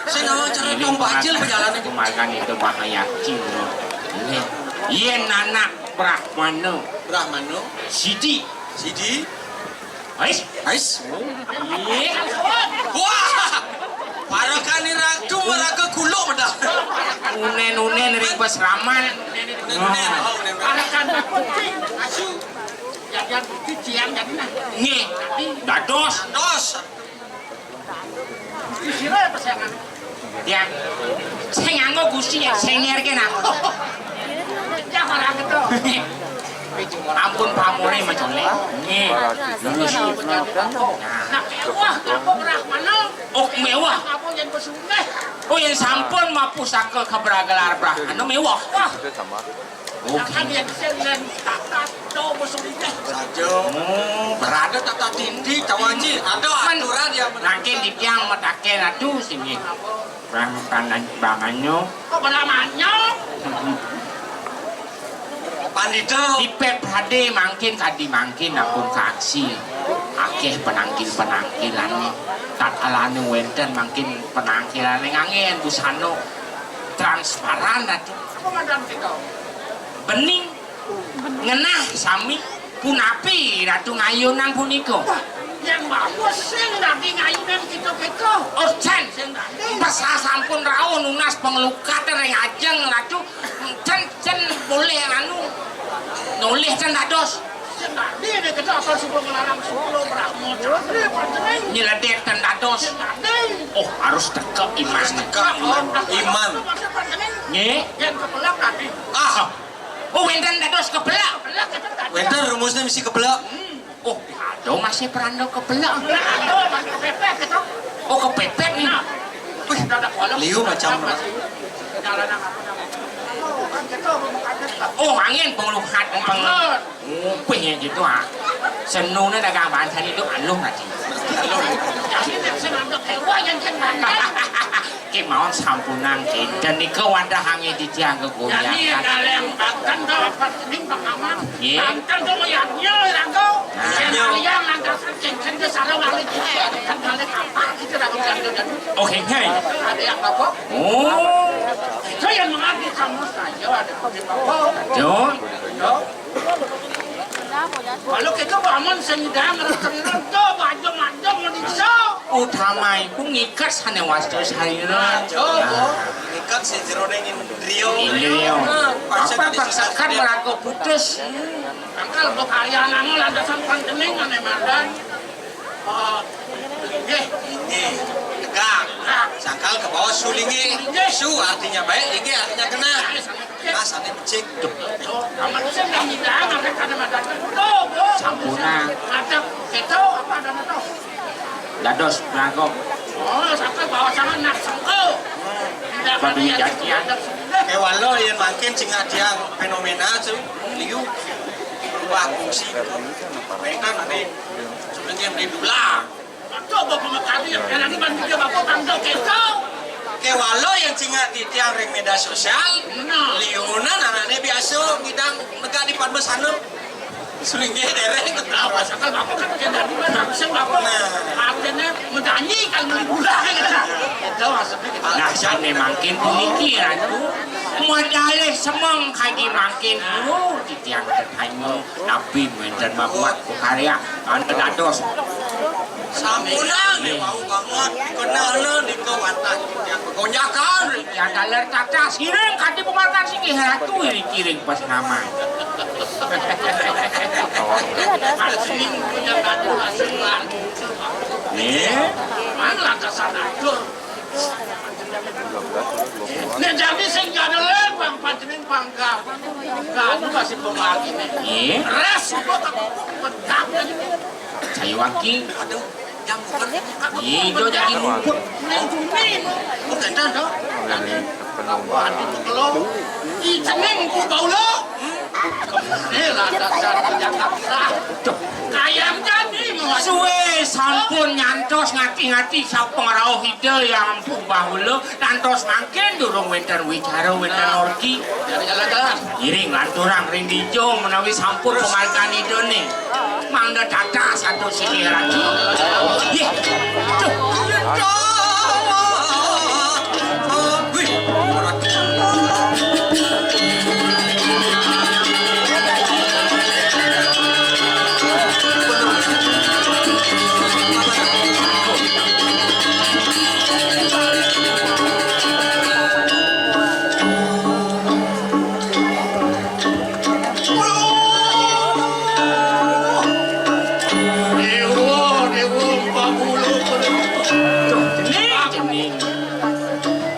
Sing awak cara ini tong bajil pejalan itu. Kemarin itu bahaya. Cino. Ini. Yen anak Brahmana. Brahmana. Sidi. Sidi. Ais. Ais. Iya. Wah. Parakane ratu maraga kuluk medah. Unen-unen ring pasraman. Unen-unen. Oh, unen-unen. Parakane ratu. Asu. Jajan cucian jadi nah. Nggih. Dados. Dados. Sira ya pesengan. Ya. Sing nganggo Gusti ya, sing ngerke nah. Ya ora ketok. Ampun pamore macolek. Nggih. Lurus. Nah, wah, kampung Rahmana. Oh, mewah. Kampung yang bersungguh. Oh, yang sampun mapusaka kabragelar Brahmana mewah. Wah. Oke. Kan yang sing nang tata do musuh ini. Saja. Hmm, berada tata titi, tawaji. Ada aturan yang mangkin di tiang mataken atu sini. Bang kanan bangannya. Kok beramannya? Pandita. Dipet hade mangkin kadi mangkin ampun kaksi. Akeh penangkil-penangkilane. Tatkala anu wenten mangkin penangkilane ngangen busana transparan atu. Apa madan kita? Bening. Ngenah sami punapi Ratu ngayunang punika? Wah, yang bagus sing dadi ngayunang kita-kita. Oh, jan. Sing dadi. Pesasampun rauh nunas panglukatan ring ajeng Ratu. Jan, jan boleh anu nolih ten dados. Sing dadi nek kita apa suka ngelarang sepuluh Brahma Chandra panjenengan. Nyeledet ten dados. Sing dadi. Oh, harus teka iman. Harus teka iman. Iman. Maksud panjenengan? Nggih. Yang kepelak tadi. Ah. Oh, wenten dados kebelak. Wenten rumusnya mesti kebelak. Oh, ada masih peranda kebelak. Oh, kepepet nih. Wih, liu macam. Oh, angin pengeluhan, pengeluhan. Nguping ya gitu ah. Senune dagang banten itu aluh nanti. Jadi nek sing ngantuk hewan yang sing ngantuk. Ki mawon sampunang kinten nika wadahange titiang kegoyang. Jadi ya kalian banten to apa ning Bang Aman. Nggih. Banten to ya nyo rangko. Nah. Sing yang lantas sing ke sarang wali kita kan balik apa kita dapat ganti dan. Oke, nggih. Ada yang apa? Oh. Itu yang mengabdi kamu saja ada apa? Yo. Kalau kita bangun sing nyidang rasa-rasa, bajang-bajang manusia. Utama iku ngiket sané wasta sarira. Nah, ngiket sing jeroning indriya. Indriya. Nah, apa bangsakan melaku putus? Angkal bekarya nang landasan panjenengan, Madan. Oh, nggih, nggih. Tegak. Sangkal ke bawah su linggih. Su artinya baik, linggih artinya kena. Nah, sané becik. Duh, manusia nang nyidang, angkat kada madan. Tuh, tuh. Sampunang. Ada, itu apa ada tuh? Dados, mangkok. Oh, sampai bawah sana nak sengko. Tidak ada yang janjian. Kewalo yang mungkin sing ada yang fenomena tuh, liu. Berubah fungsi. Wénten ning jenengé Bli Dulang. Coba pemekati yang enak di banding dia bapak bangsa kita. Kewalo yang singa titiang ring media sosial. Nah. Liunan anaknya biasa ngidang negak di Padma Sana. Sulinggih dereng. Nah, masakan bapak kan kena di mana? Harusnya bapak. Nah. Artinya menyanyi kan beli gula gitu. Itu maksudnya gitu. Nah, sané mangkin puniki, Ratu. Modalé semeng kaji mangkin. Oh, titiang tetanya. Napi wénten mabuat karya anu dados. Sampunang, nggih, wau banget dikenalna nika wantah titiang begonjakan. Titiang taler tata sireng kanthi pamargan singgih ratu ing kiring pas nama. Nggih. Mana lantasan atur. Nek jati sing jadele pang panjeneng pangga. Pangga masih pemaham ini. Iya. Ras kok tak pedang tadi. Saya waki. Aduh, jam bukan. Iya, itu jadi rumput. Ning bumi. Bukan dah, dah. Waduh, kalau. Ijeneng ku bau lo. Eh, lah, dasar Jakarta. Duh. Kayang jadi, Mas. Suwe sampun nyantos ngati-ngati sapengrauh Ida yang Empu Bahula, nantos mangkin durung wénten wicara, wénten orgi. Jalan-jalan. Ngiring lanturang ring dija menawi sampun pamargan Idane. Mangda tata satu siki ratu. Nggih. Duh. Dewa, Dewa, Empu Bahula. Duh, jening, jening.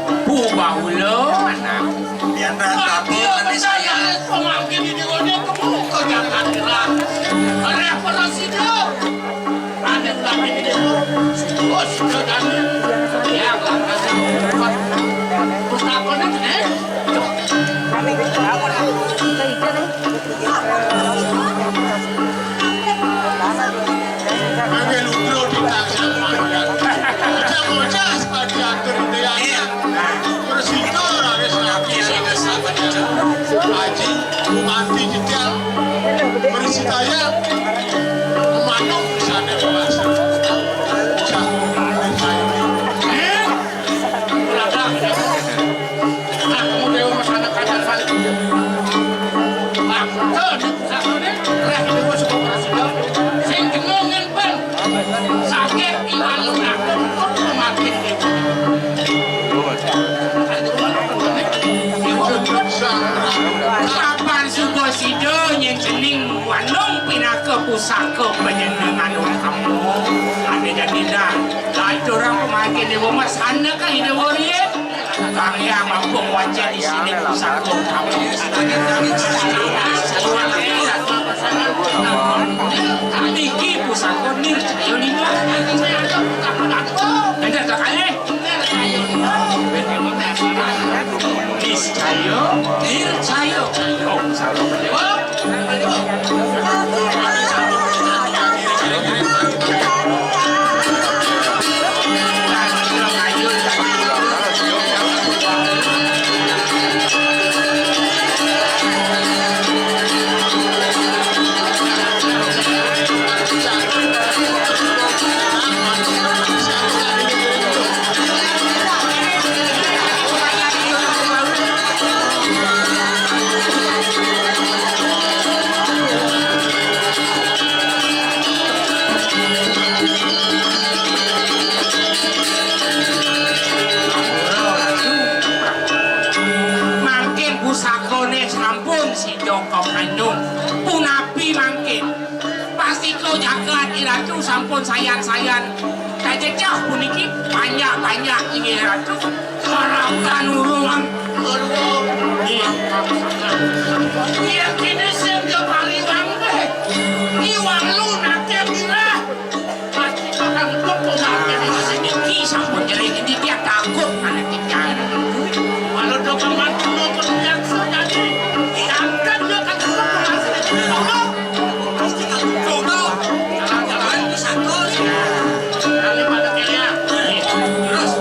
Empu Bahula, anak. Piantran Prabu Manik Jaya. Pemangkin di Dewa, dia kebuka jangan gerak. Arah para sida. Raden Tani di Dewa. Oh, sudah tadi. Ya, pustaka ini, eh? Duh. Angge Lutro di Tasik Malaya. Bocah-bocah sekalian, terus itu raris lagi, ada sahabat. Haji, Bupati Jitial, Merisi Daya, Manuk, sana, Mas. Bocah, saya ini. Sing jenengan pun saking iwalun aku pun memakin ibu. Kapan suba sida nyén cening wanung pinaka pusaka panjenengan utama. Ane jadina, laturang pemakin ibu mas sana ka ida warian. Kang Hyang Ampung wajah di sini pusaka utama. Niki pusaka nircaya lima. Ada tak kalih? Niscaya, nircaya. Oh, salah. Punapi mangkin? Pastika jagat I Ratu sampun sayan-sayan kajejeh puniki, panjak-panjak inggih Ratu. Saratan urung. Nggih. Yen kene sing kapariwang deh. Iwang lu nate mirah. Pasti bakal kepunggakan ini. Niki sampun jelek, ini dia takut anak kita. Kalau do pembantu mau berbiasa jadi, jangan dia kata pasti takut. Jalan-jalan di satu. Kali pada kalian. Terus.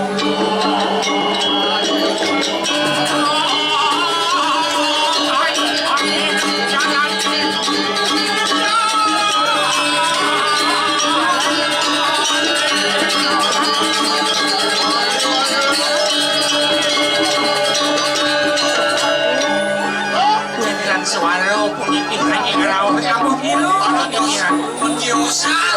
Kuwi kan suara puniki hanya ngerawah kamu kira. Puniki usah.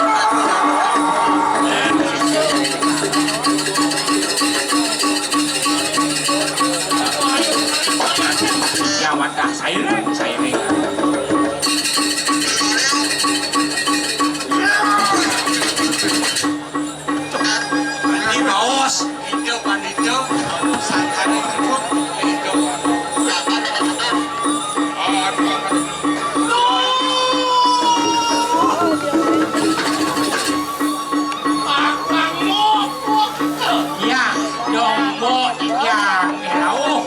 Ya wadah, sairing, sairing. Ini baos, itu panitia, sangkane cukup, itu. Ya, dong, Mbok, ya, ya, oh.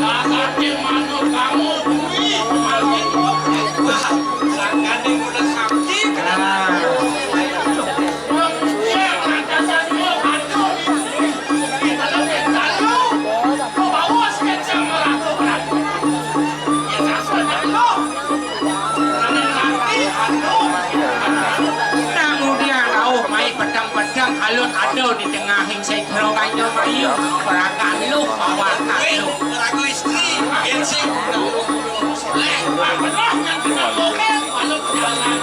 Kakake manuk kamu kuwi, manuk. Wah, sakane udah sakit. Nah. Wong dia ngatasan mau aduh. Kita lagi lalu. Kok bawa sketsa melakukan? Ya, dasar lu. Nang ngudiang rauh mai pedang-pedang alun ada di tengahing setra kaya mayu. Perakan lu, pawakan lu. Peraku istri, genseng. Leh, pernah nang kena mobil, alun jalan.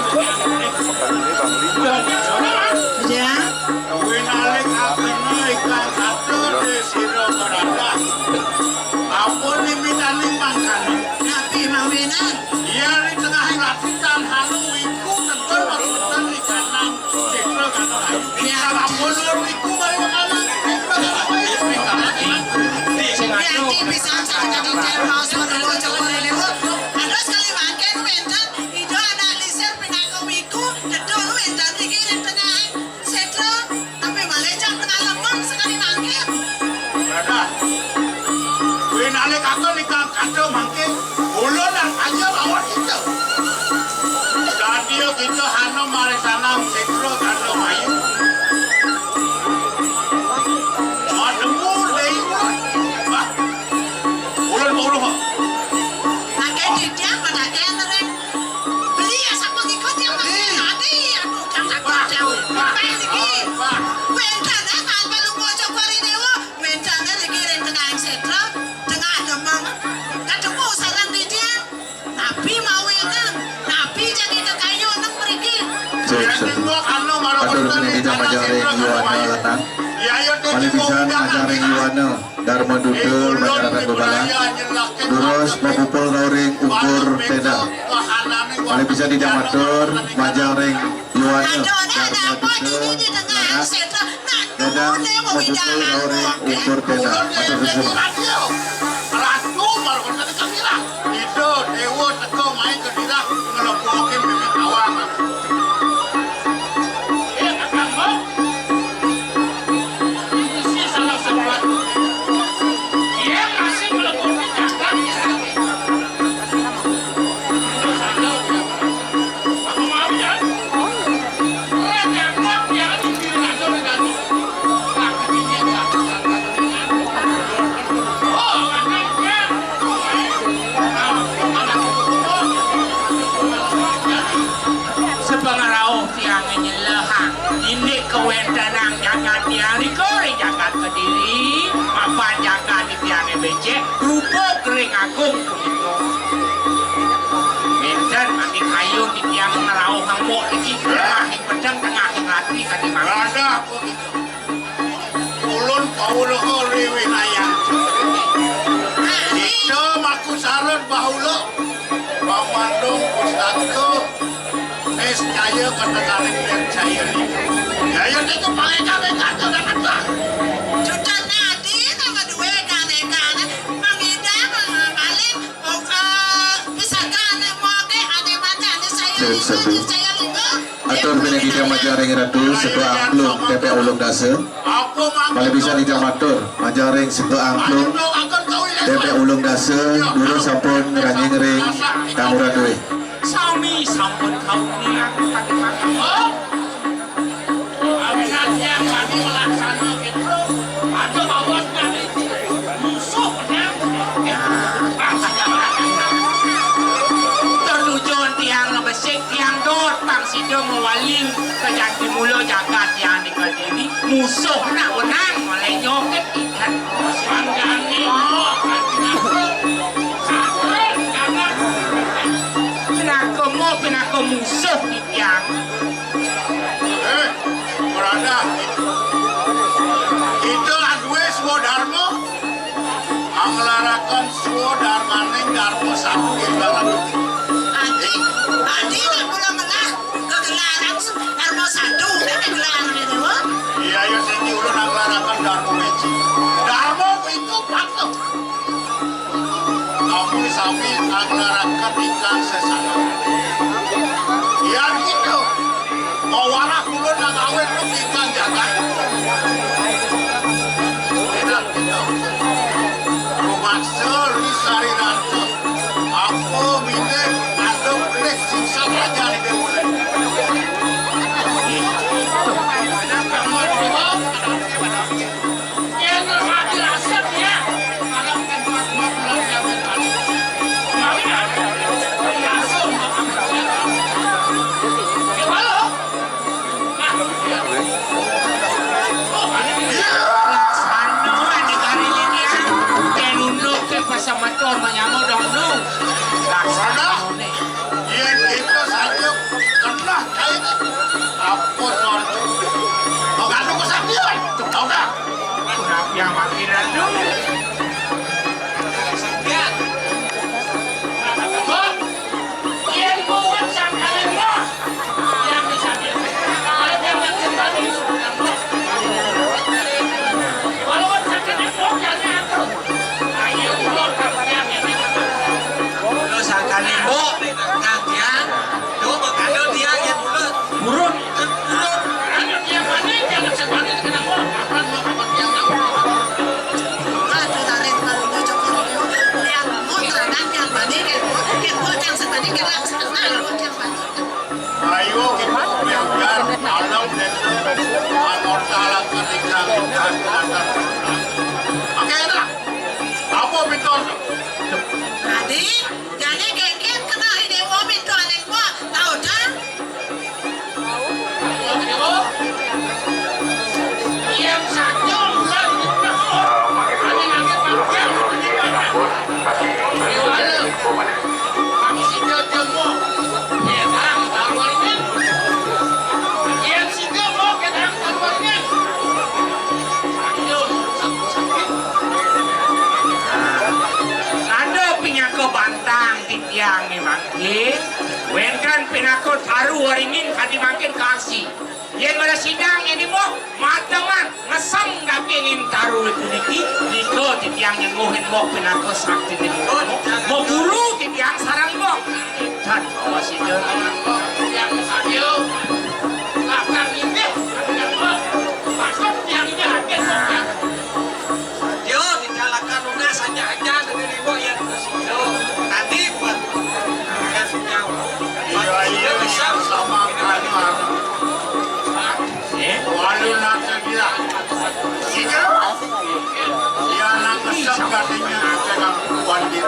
Ya. Winalik akene ikang katur di sira berada. Ampun nimitani mangkane. Nabi mawinan. Iya, di tengahing latihan hanu iku tentu maksudkan di kanan. Citra kata ayu. Iya. Ampun lur iku baru kanan. Citra kata ayu. Sing anu. Iya, iki bisa cari kata mau suara lewat, coba lewat. Terus kali mangkin wenten, ida anak lisir pinaka wiku, dedol wenten iki ning tengahing. Setra, tapi malih jam tengah lempeng sekali mangkir. Dadah. Kuwi nalih kakon ikang kado mangke. Kula lan aja lawan kita. Dadi kita hana mari tanam setra kado mayu. Mademu dei kula. Wah. Ulun uruh. Pakai didiak, pakai ring. Beli ya sapa ngikut yang pakai tadi. Aduh, jangan takut, jangan. Pakai lagi. Wendane tanpa lu bocok kori dewa. Wendane lagi ring tengah setra, tengah demam. Ketemu sarang didiak. Nabi mau enak. Nabi jadi kekayu enak mriki. Sip, sip. Atur meniki jamaah jaring Yuwana lanang. Malih pisan ajaring Yuwana. Darma Duta, masyarakat Bebalang. Durus mapupul kauring ukur peda. Malih pisan titiang matur, majeng ring Yuwana Darma Duta, Nanas. Dadang mapupul kauring ukur peda. Matur suwun. Ida Dewa teka main ke dirah ngelebokin bibit awang. Sepengerauh tiang nyelehang indik kawentenan jagat tiang rika ring jagat Kediri, mapan jagat tiang becek, rupa kering agung punika. Wenten mangkin kayun tiang ngrauh embok niki, tengahing pedang, tengahing latri, kadi mangkin. Ulun Paula Riwinayang. Kita mak Ku sareng bahula, pamandung pustaka, niscaya kategaring percaya. Jaya niku paling kabeh kata dapat. Jutane adi nama duwe kanekane, pangidang, paling, eh, pisagane moge ane maca, ane saya Sip, lima, satu. Ane saya lima. Atur piniki titiang majeng ring Ratu Sedo Angklung T P Ulung Dasa. Malih pisan titiang matur majeng ring Sedo Angklung T P Ulung Dasa, durus sampun ngranjing ring Tanguran Duwé. Sami sampun kauningin. Musuh. Tertujon tiang lebesik, tiang dot, pang sida mawaling ka jati mula jagat tiang nika dini. Musuh nak wenang oleh nyoket ikan. Panjani. Pinaka mo, pinaka musuh tiang. Eh, Brada, kita adué swadarma, anglaraken swadarmaning darma satu ibarat. Adi, adi, nek kula ngelah, kegelaran darma satu, nek kegelaran ini, wah. Iya, ya, siki ulun anglaraken darma wiji. Darma itu patuh. Kami sami anglaraken ingkang sesana. Yan gitu, mawarah kula nang awit lu ingkang jagat. Enak gitu. Rumaksa ri sariranta. Apa mine aduk nek sisa aja di mulai. Laksana negari ini, ah. Telunduk ke pasamator manyama dong lu. Laksana. Yén kita saja kena kain apa tuan? Mengandung kesaktian, tahu tak? Kenapa yang makin radu? Kesaktian. Yén kuat sangkalan mah. Yang kesaktian. Kalau dia makin radu, kalau sangkalan mah, jangan atur. Ayo, Mbok, sangkaning Mbok, kang tiang, duh, makada tiang yén bulet. Burun. Burun. Ayo, tiang panik, jangan sepanik, kenapa? Kapan mau kapan tiang tahu? Aduh, tarik, tarik, cocok, cocok. Tiang mau terangkan, tiang panik, yén bulet, tiang sepanik, tiang laksana, tiang panik. Ayo kita belajar alam desa, anortalaken ingkang ingkang. Oke, nah. Apa piton? Adi, jani kéngkén kenal déwa piton ané, tahu dah? Yang satu bulan. Ada pinaka bantang titiang ni mangkin, wénten pinaka taru waringin kadi mangkin kaksi. Yén mara sidang ini, Mbok, mateman ngeseng dagingin taru puniki, nika titiang nyenguhin Mbok pinaka sakti nika. Mbok guru titiang sareng Mbok. Tan bawa sida. Titiang sadia. Lakar inggih, Mbok. Maksud titiang ini hadir, Mbok, ya. Yo, di kalakan lunas aja aja negeri Mbok ya. Yo, tadi buat. Iya, iya, iya, sama, anu, anu. Walu nate gila. Iya, iya, nang kesem katanya, tegang kuan di.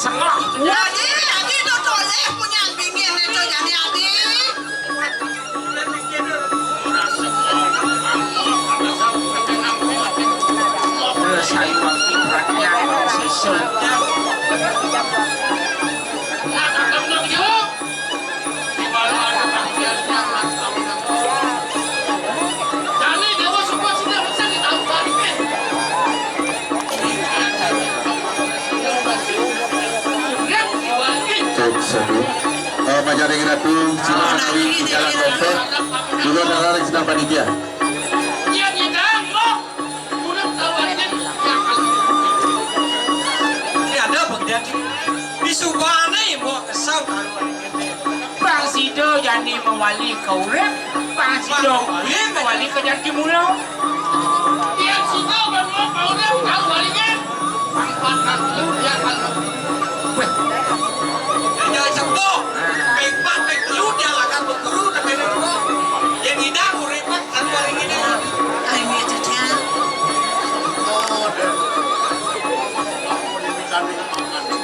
Adi, adi, to toleh punyan bingin itu jadi adi. Terus ayo waktu perhatian session. Cek satu. Eh, Majaring Ratu, silakan di jalan dompet. Juga ada sedang panitia. Ini ada bang dia. Bisubane mau kesal. Bang Sido jani mawali ka urip, Bang Sido mawali ka jati mula. Tiang Sido ban mau ka urip, kau walinya. Bang Sido dia kalau. Weh. Dia jangan sepuh. Baik pak, baik lu dia akan berguru tapi dia. Yang tidak urip kan kalau walinya. Ayo, Caca.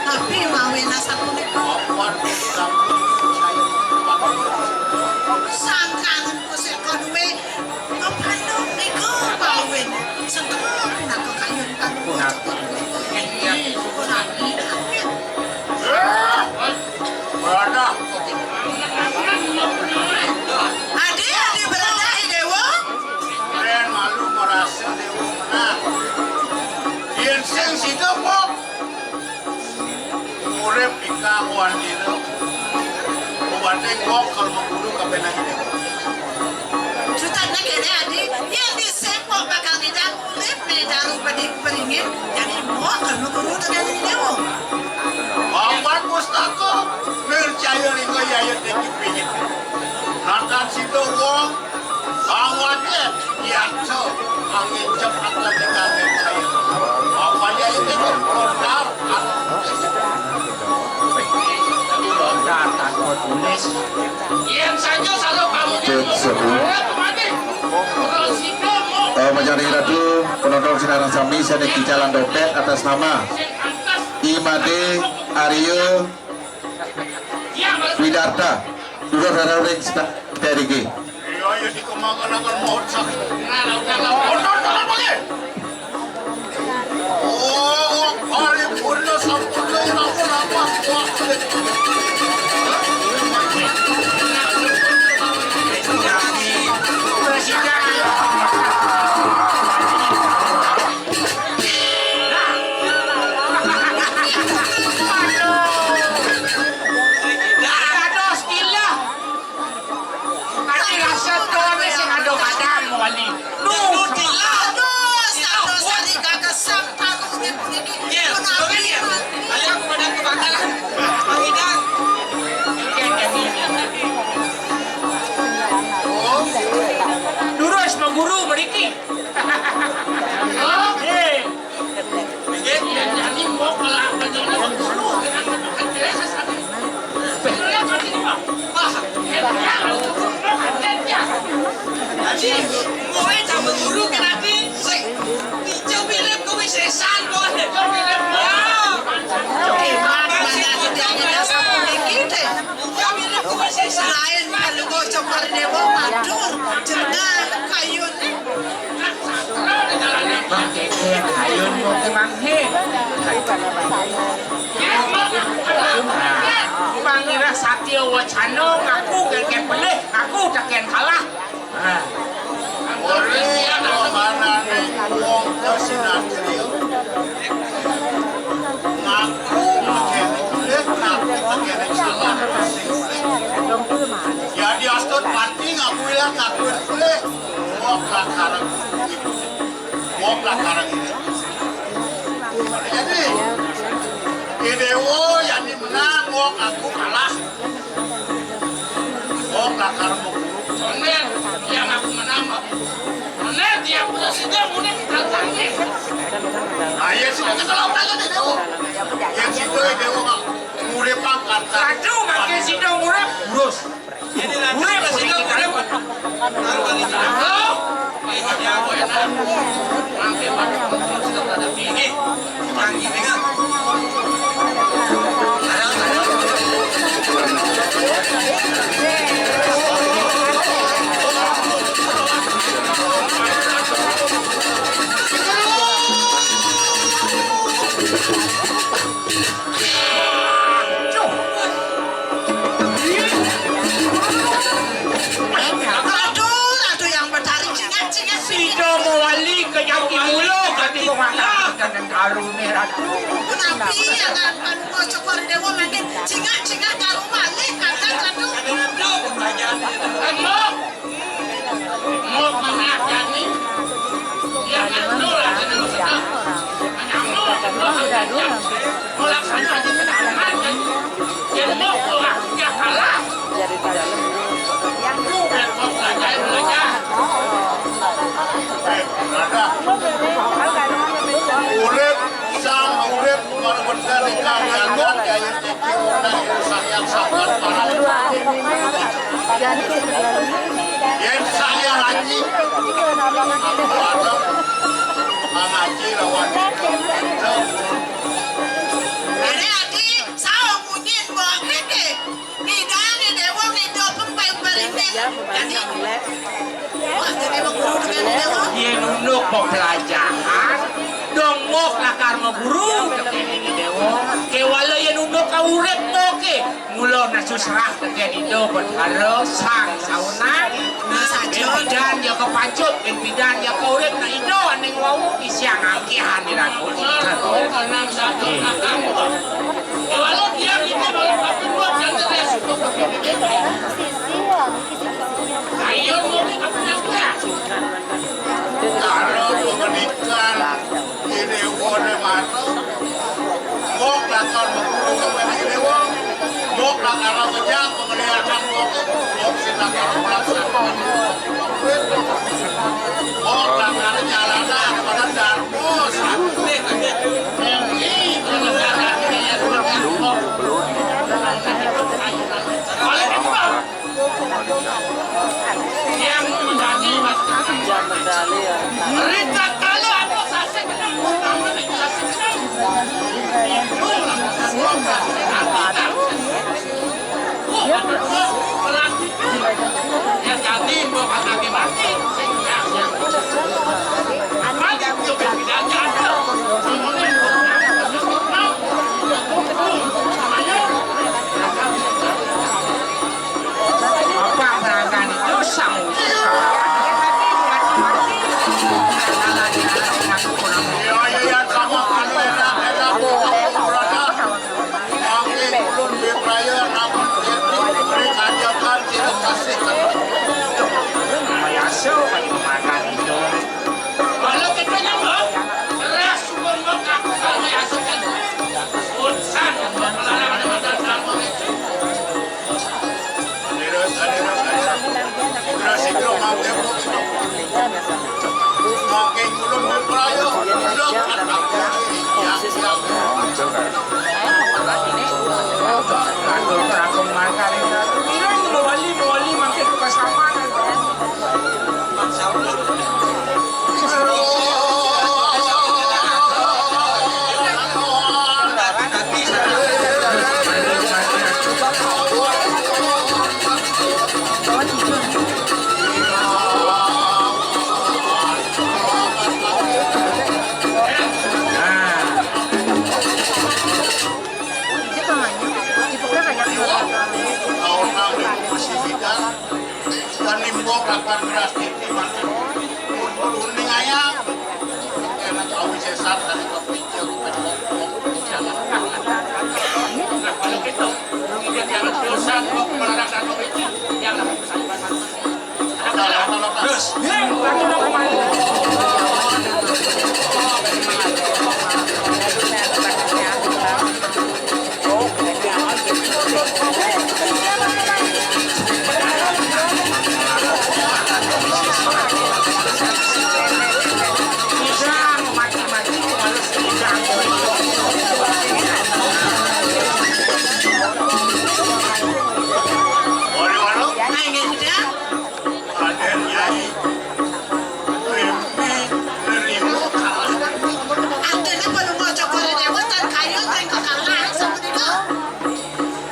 Tapi mawe nasa punika. Sangkan kusik koduwe kepanuk niku mawe. Sengkep punaka kayun kanu. Punaka. Punaka. Beradah. Adi, adi beradah, Dewa. Kalian malu merasa Dewa menang. Yen sing sida kok urip ing kawan dina. Ubate kok kalau guru kabenang ini. Sutan kene adi, yen dhisik kok bakal ngidang urip ne daru padi peringin, jadi mau kalau guru tenan ini. Papan pustaka, percaya ringa yaya deki pingin. Nakan sida wong Awake biasa angin cep akan dikawin saya. Awake itu kondar. Yen saja salah kamu Cek seru. Mati. Terus itu mau Eh, Majaring Ratu, penonton sinareng sami sane di Jalan Dompet atas nama Imade Arya Widarta. Dulur dara ring sedaya iki. Iya, iya, dikemangkan-akan mohon sakit. Nah, lah, udah, lah, udah. Honor, honor, pakai. Oh, paripurna sampurna, napa, napa, wah. Dados gila. Ati rasa tone sing ado kadang wali. Duh, gila. Aduh, satu sari kakesang aku puniki. Iya, betul ya. Ayo aku pada kebakaran. Bang Idang. Durus mengguru beriki. Oke. Jadi, kowe tambah guru kan ati? Sing, ijo mirip kowe sesan kowe. Ijo mirip. Wah. Hebat, mana tidak kita sama dikit, eh. Ijo mirip kowe sesan. Lain kalau mau coba dewa matur, jenah kayu. Bang Keke, ayo, mau ke Bang He. Nah, Bang Ira Satya Wacana ngaku keke pelih, ngaku taken kalah. Nah. Ora manane wong kesinatria. Ngaku mengkene pelih, ngaku mengkene kalah. Ya diastun pati ngaku ya ngaku pelih. Wong lakaran. Wong lakaran ini. Jadi, Idewo yang menang, wong aku kalah. Wong lakaran mau guru. Bener, yang aku menang, Pak. Bener, dia punya sida, mulai kita tanya. Nah, ya sudah, kita lawan aja deh, Dewo. Ya sudah, Dewo, Pak. Mulai pangkat. Satu, makin sida murah, terus. Urip, urip. Halo? Ini, canggih dengan. Aruné Ratu. Napi yang Panunggal Cokor Déwa mangkin cingak-cingak daru malih, Kakang Ratu. Mau menangani yang anu lah, Urip, sang urip, marbendar ingkang nyandak, yaitu Yén saya haji, aku ada ngaji lawan. Dene ati, saha munyin mbok niki? Nidang déwa nida pempeng parinding. Dadi, wah, dene guru dengan déwa. Yén unduk pepelajahan, dong mok lakar maguru, tekén ini déwa. Kéwala yén unduk ka urip moké. Mula nasu serah tetenin Ida Betara Sang Sauna. Nah, saja. Pidan ya kepacut, pidan ya kaurip, nah Ida aning wau isiang angkihan iraku. Ayo, mau kita punya. Kalau pemenikan ini wone mata, mok lakar mengurung kembali ini wong, mok lakar wejak pengeliakan wong, mok sing lakar melaksanakan. Mok lakar jalanan pada darmo sakti. Ini penyelenggara ini ya. Oleh itu, Dan nimbok akan beras titi, Mas. Kuning ayam. Enak awi sesat dari kopi.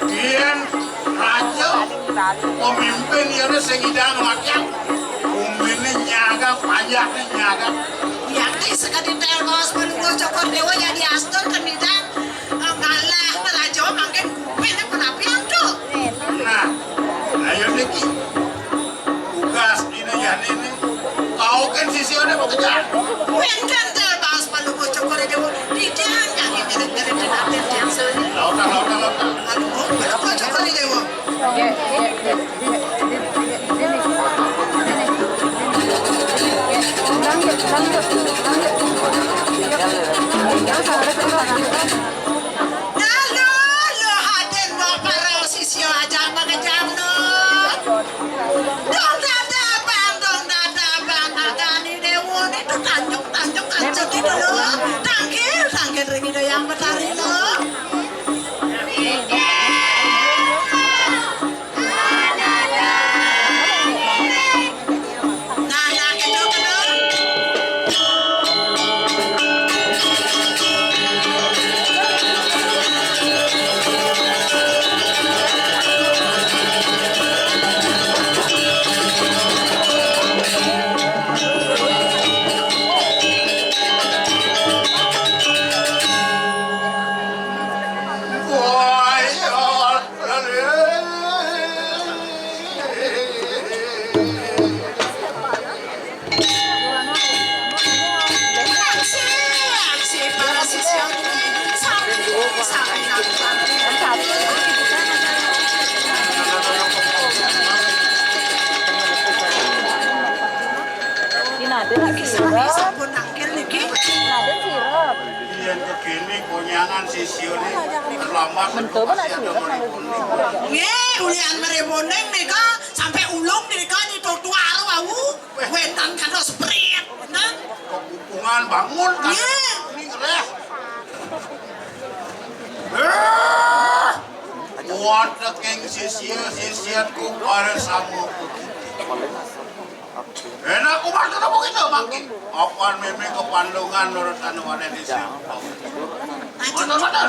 Yén raja pemimpin yén sing idang makyang, umine nyaga, panjake nyaga. Yakti sekadi tel baos Palungguh Cokor Dewa ya diastur kenidan, eh, ngalah raja mangkin kumpine penapi antuk. Nah, ayo niki. Tugas dina jane ne. Kauken sisiane bekerja. Wénten tel baos Palungguh Cokor Dewa. Jangan, jangan, jangan, jangan, jangan, jangan, jangan. Lautan, lautan, lautan. Aduh, oh, aduh, aduh, aduh, Dewa. Lalu, lo hadir mau para sisya aja mengejam, no. Dong dada bang, dong dada bang, dada ni Dewa ni tu tanjuk, tanjuk, tanjuk itu, lo. Tangkil, tangkil ring Ida Yang Betari, lo. Nah, nah, gitu, gitu. Ini ada nggak sih? Sampun nangkil niki. Ini ada sirep. Yen kekene konyangan sisya ni terlambat. Mentu kan masih ada sirep, meribun. Nggih, ulian meribun nika sampai ulung nika nyetutuar wau. Wénten kados brit, wénten. Kepupungan bangun kan. Nggih. Ini ngereh. Eh, kuat king sisya-sisyaku para sama. Enak kumat ketemu kita, Bangki. Apan meme kepandungan nurut anu ada di sini. Betul, betul.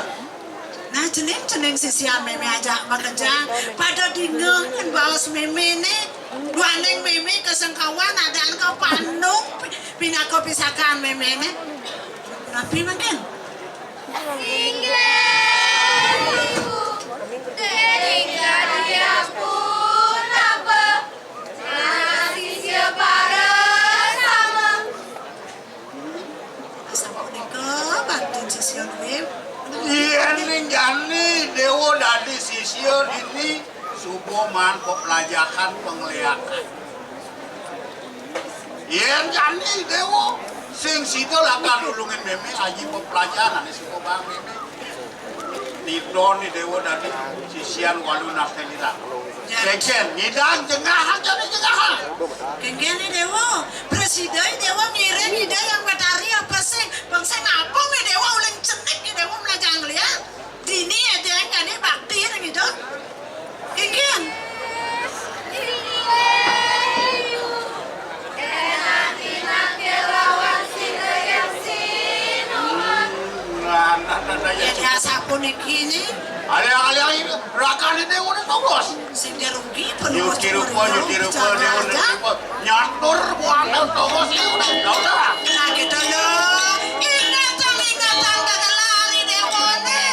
Nah, cening-cening sisian meme ajak bekerja. Pada dingin baos meme ni. Duaning meme kesengkawan adaan kepandung pi-, pinaka pisakan meme ni. Tapi mungkin. Inggih, Ibu. Dening kadiapun apa? Anak sisya para sama. Sapunika baktin sisya luwih. Yen ning jani Dewa dadi sisya dini suba maan peplajahan pengliakan. Yen jani Dewa sing sida lakar nulungin meme aji peplajahan ane suba bang meme. Nidon ni Dewa dadi sisian walu nasteliran. Ya. Kengken, ngidang jengah aja ni jengah. Kengken ni Dewa, presida ni Dewa ngiring Ida Yang Batari apa sing? Bangsa ngapa ni Dewa uling cenik ni Dewa melajang liya? Dini aja yang kani bakti nang Ida. Kengken. Nah, nah, nah, nah, ya. Ya, ya, sapuniki ni. Alih-alih rakane Dewa ni togos. Sing dia rugi, penuh nyuci rupa, nyuci rupa, Dewa ni rupa. Nyatur buana togos Dewa ni. Nah, kita lo. Ingatan, ingatan, kata lari Dewa ni.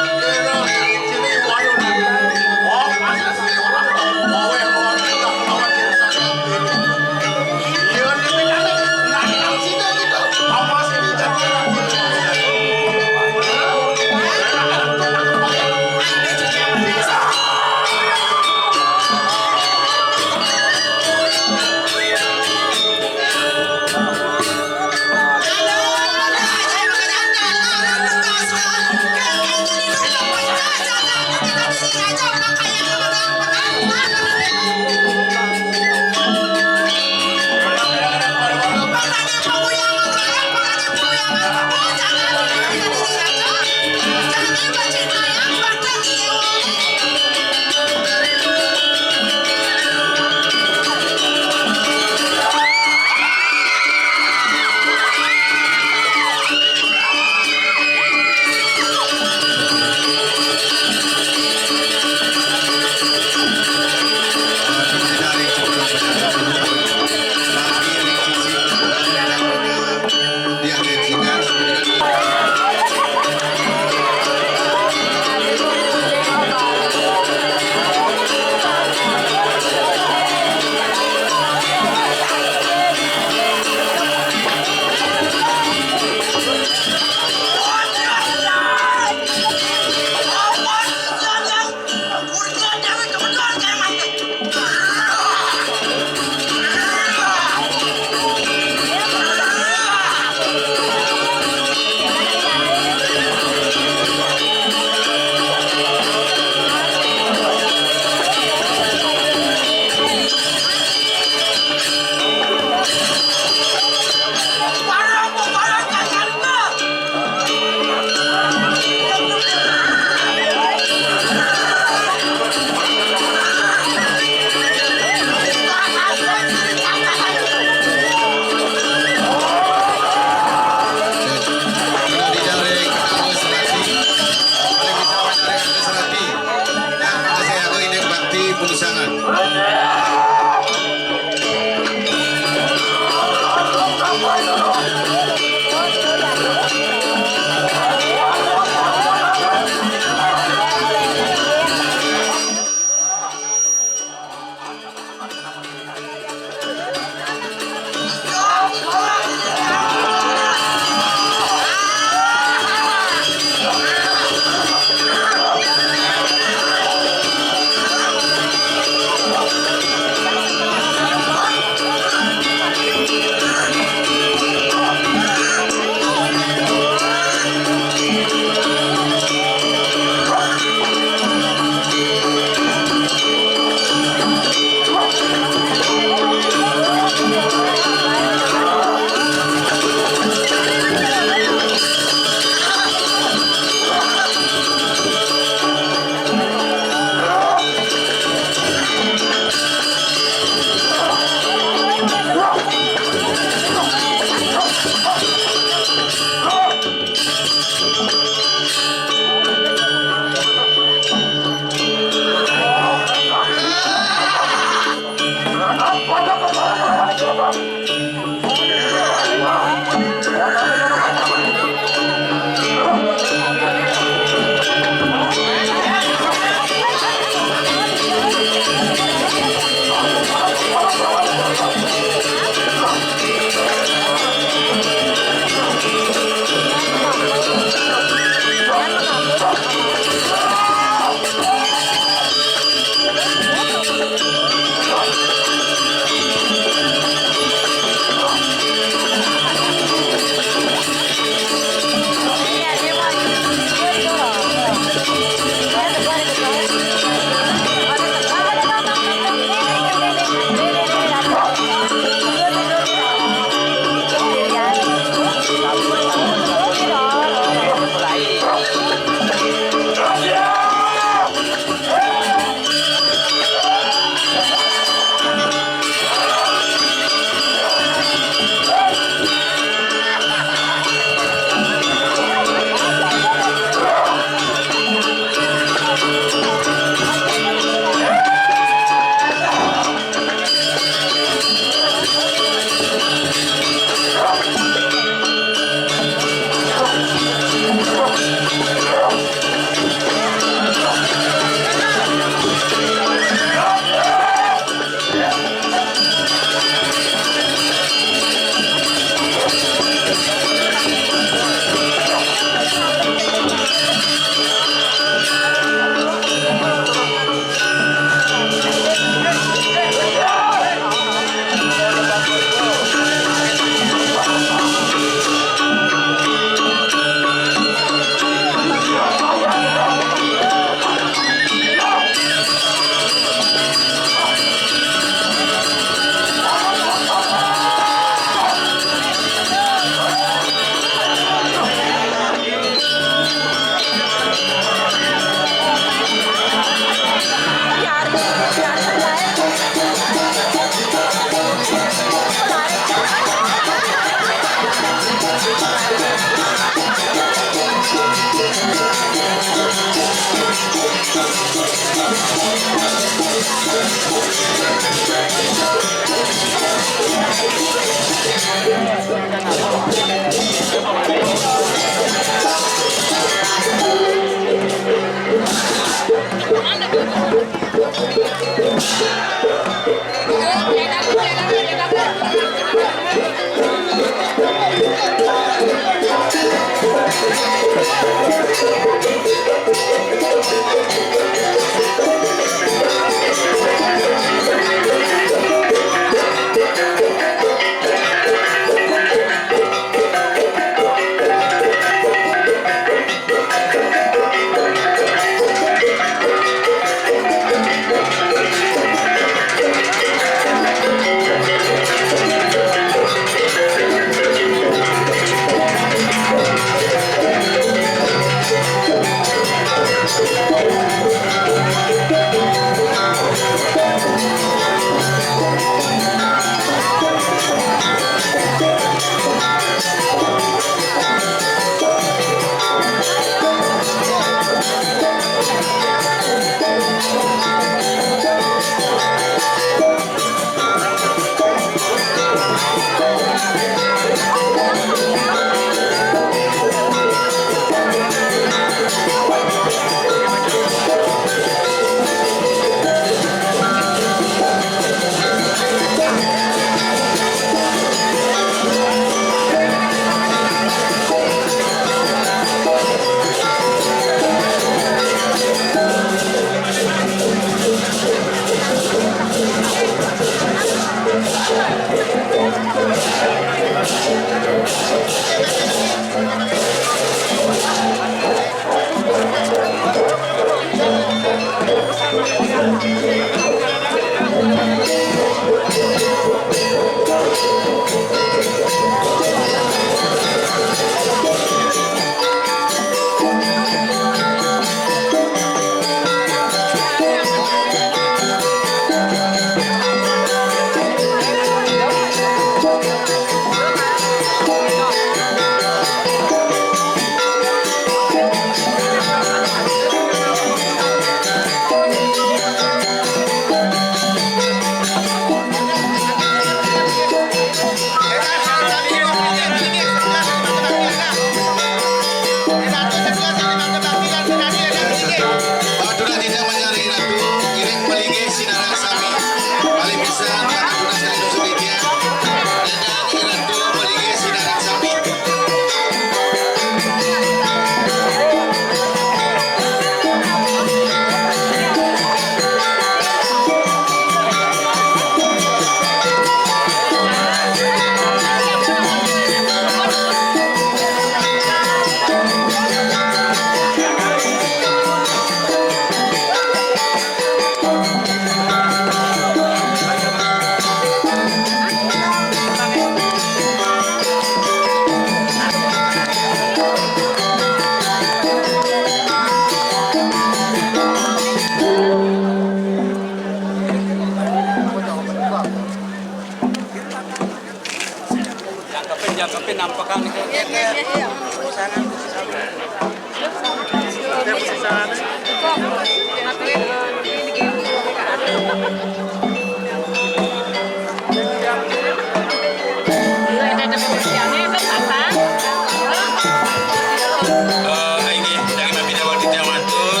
Eh, inggih, daging mabida wau titiang matur,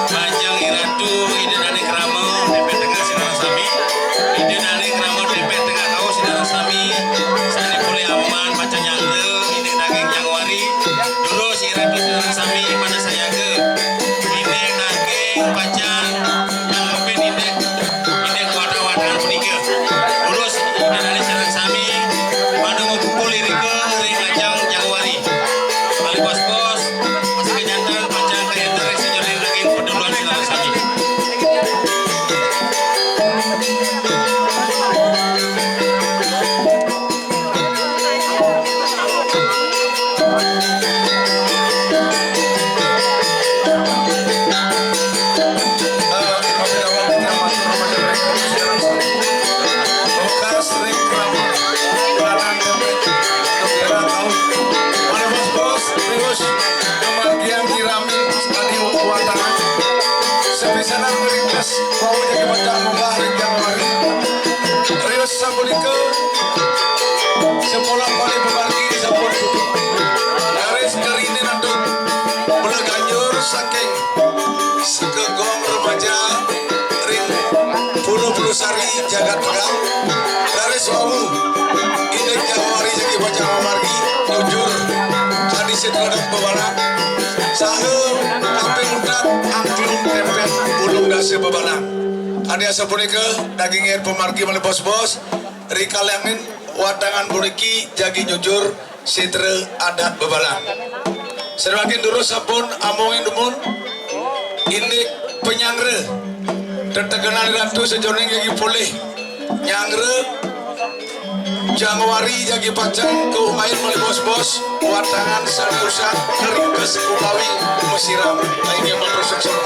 majeng Iratu, Ida Dané Krama, Tempé Tengah sinareng sami, Ida Dané Krama, Tempé Tengah Kaus sinareng sami, sané polih aman, pacang nyanggra, indik daging jangawari, durus Iratu sinareng sami, pada sayaga, indik daging pacang, nangkepin indik Inggih kuatang-kuatangan punika. Durus Ida Dané sareng sami pada mapupul irika ring ajeng jangawari. Malih bos-bos, asiki janten pacang kaénter ring sajeroning daging paduluan sareng sami. Sapisanan meringkes, wau jagi pacang munggah ring jangawari. Rios sapunika, sekolah paling pamargi sampun puput. Raris kariné nanduk, bela ganjur saking Segegong remaja ring Pulau Pulau Sari, Jagat Tegal. Raris wau, indik jangawari jagi pacang mamargi, nyujur, kadi sitra adat bebalang. Saha kaping untat angklung tempén bulung dasa bebalang. Kadi asapunika dagingé pamargi malih bos-bos, ri kalianing watangan puniki jagi nyujur sitra adat bebalang. Sané mangkin durus sampun amongin dumun indik panyanggra tetegenan Ratu sajeroning jagi polih nyanggra jangawari jagi pacang kaumbahin malih bos-bos watangan sané usah karingkes utawi masiram. Inggih matur suksma.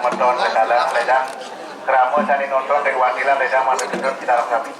Semeton ke dalam ledang, kerama sani nonton dari wakilan ledang masuk ke dalam sami.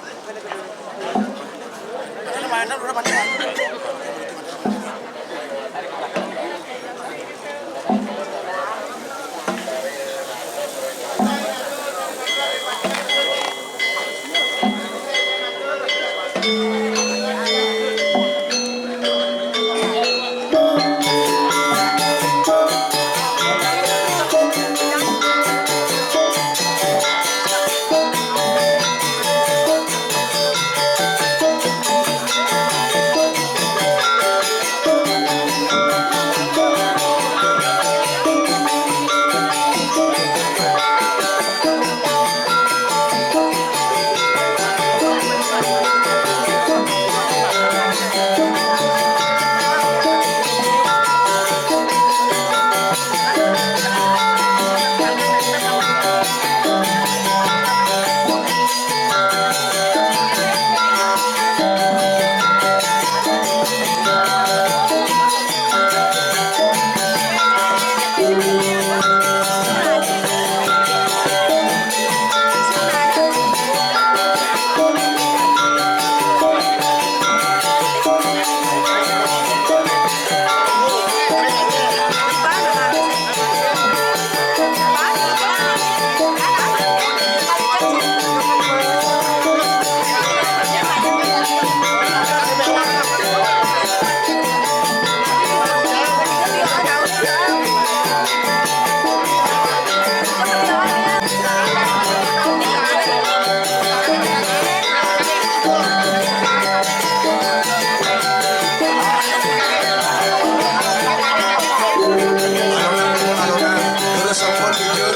Terus sampun jujur,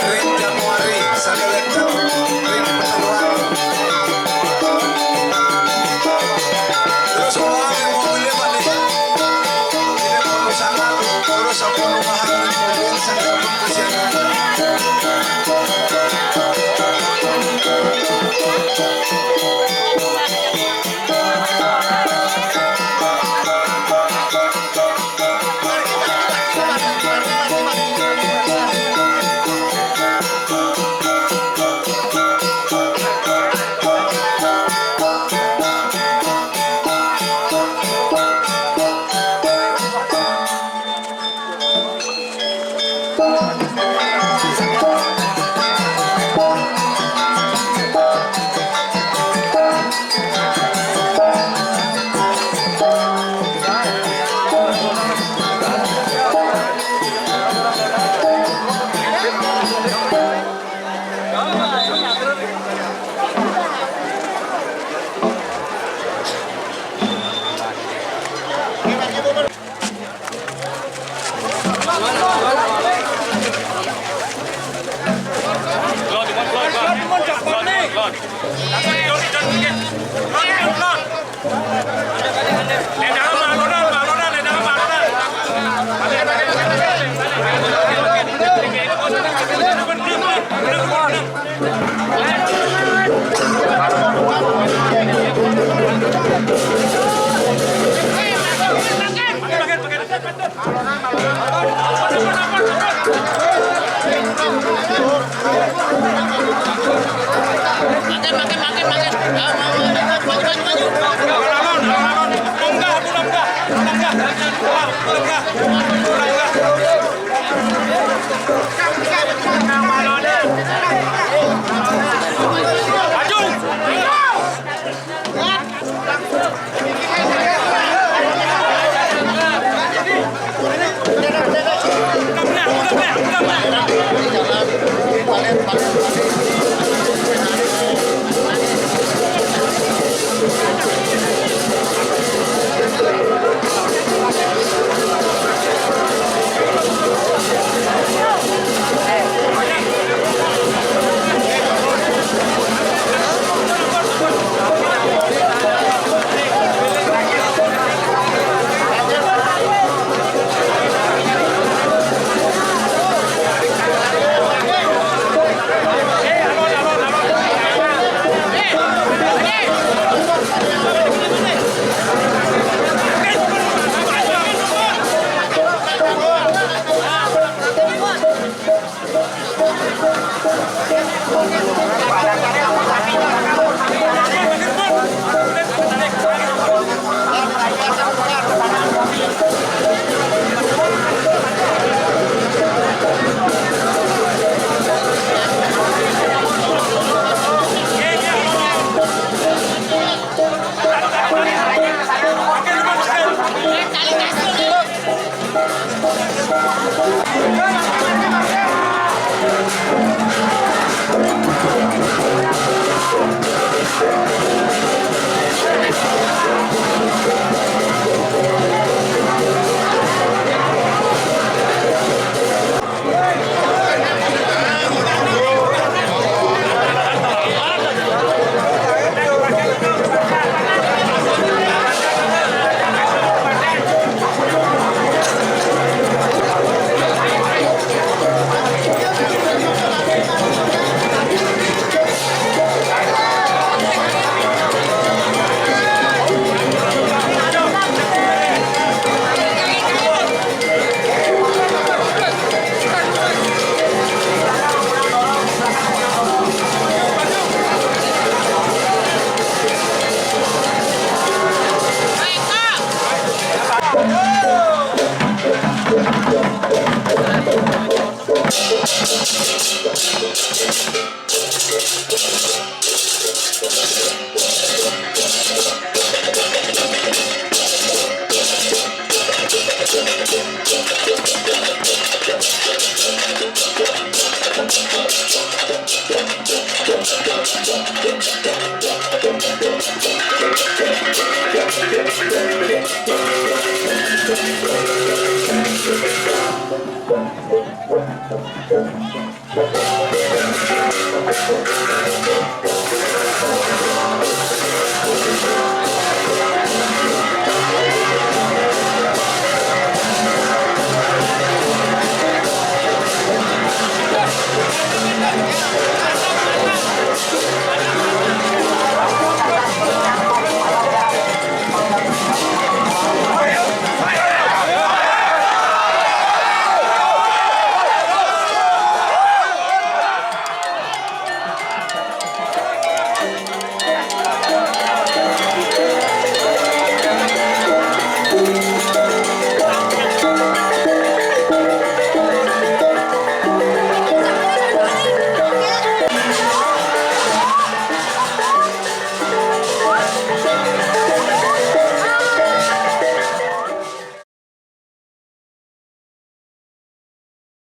ring Januari, sané lékta, ring Februari. Terus orang yang mau beli apa nih? Ini mau sangat, terus sampun rumahan, mobil, sangat kesiangan.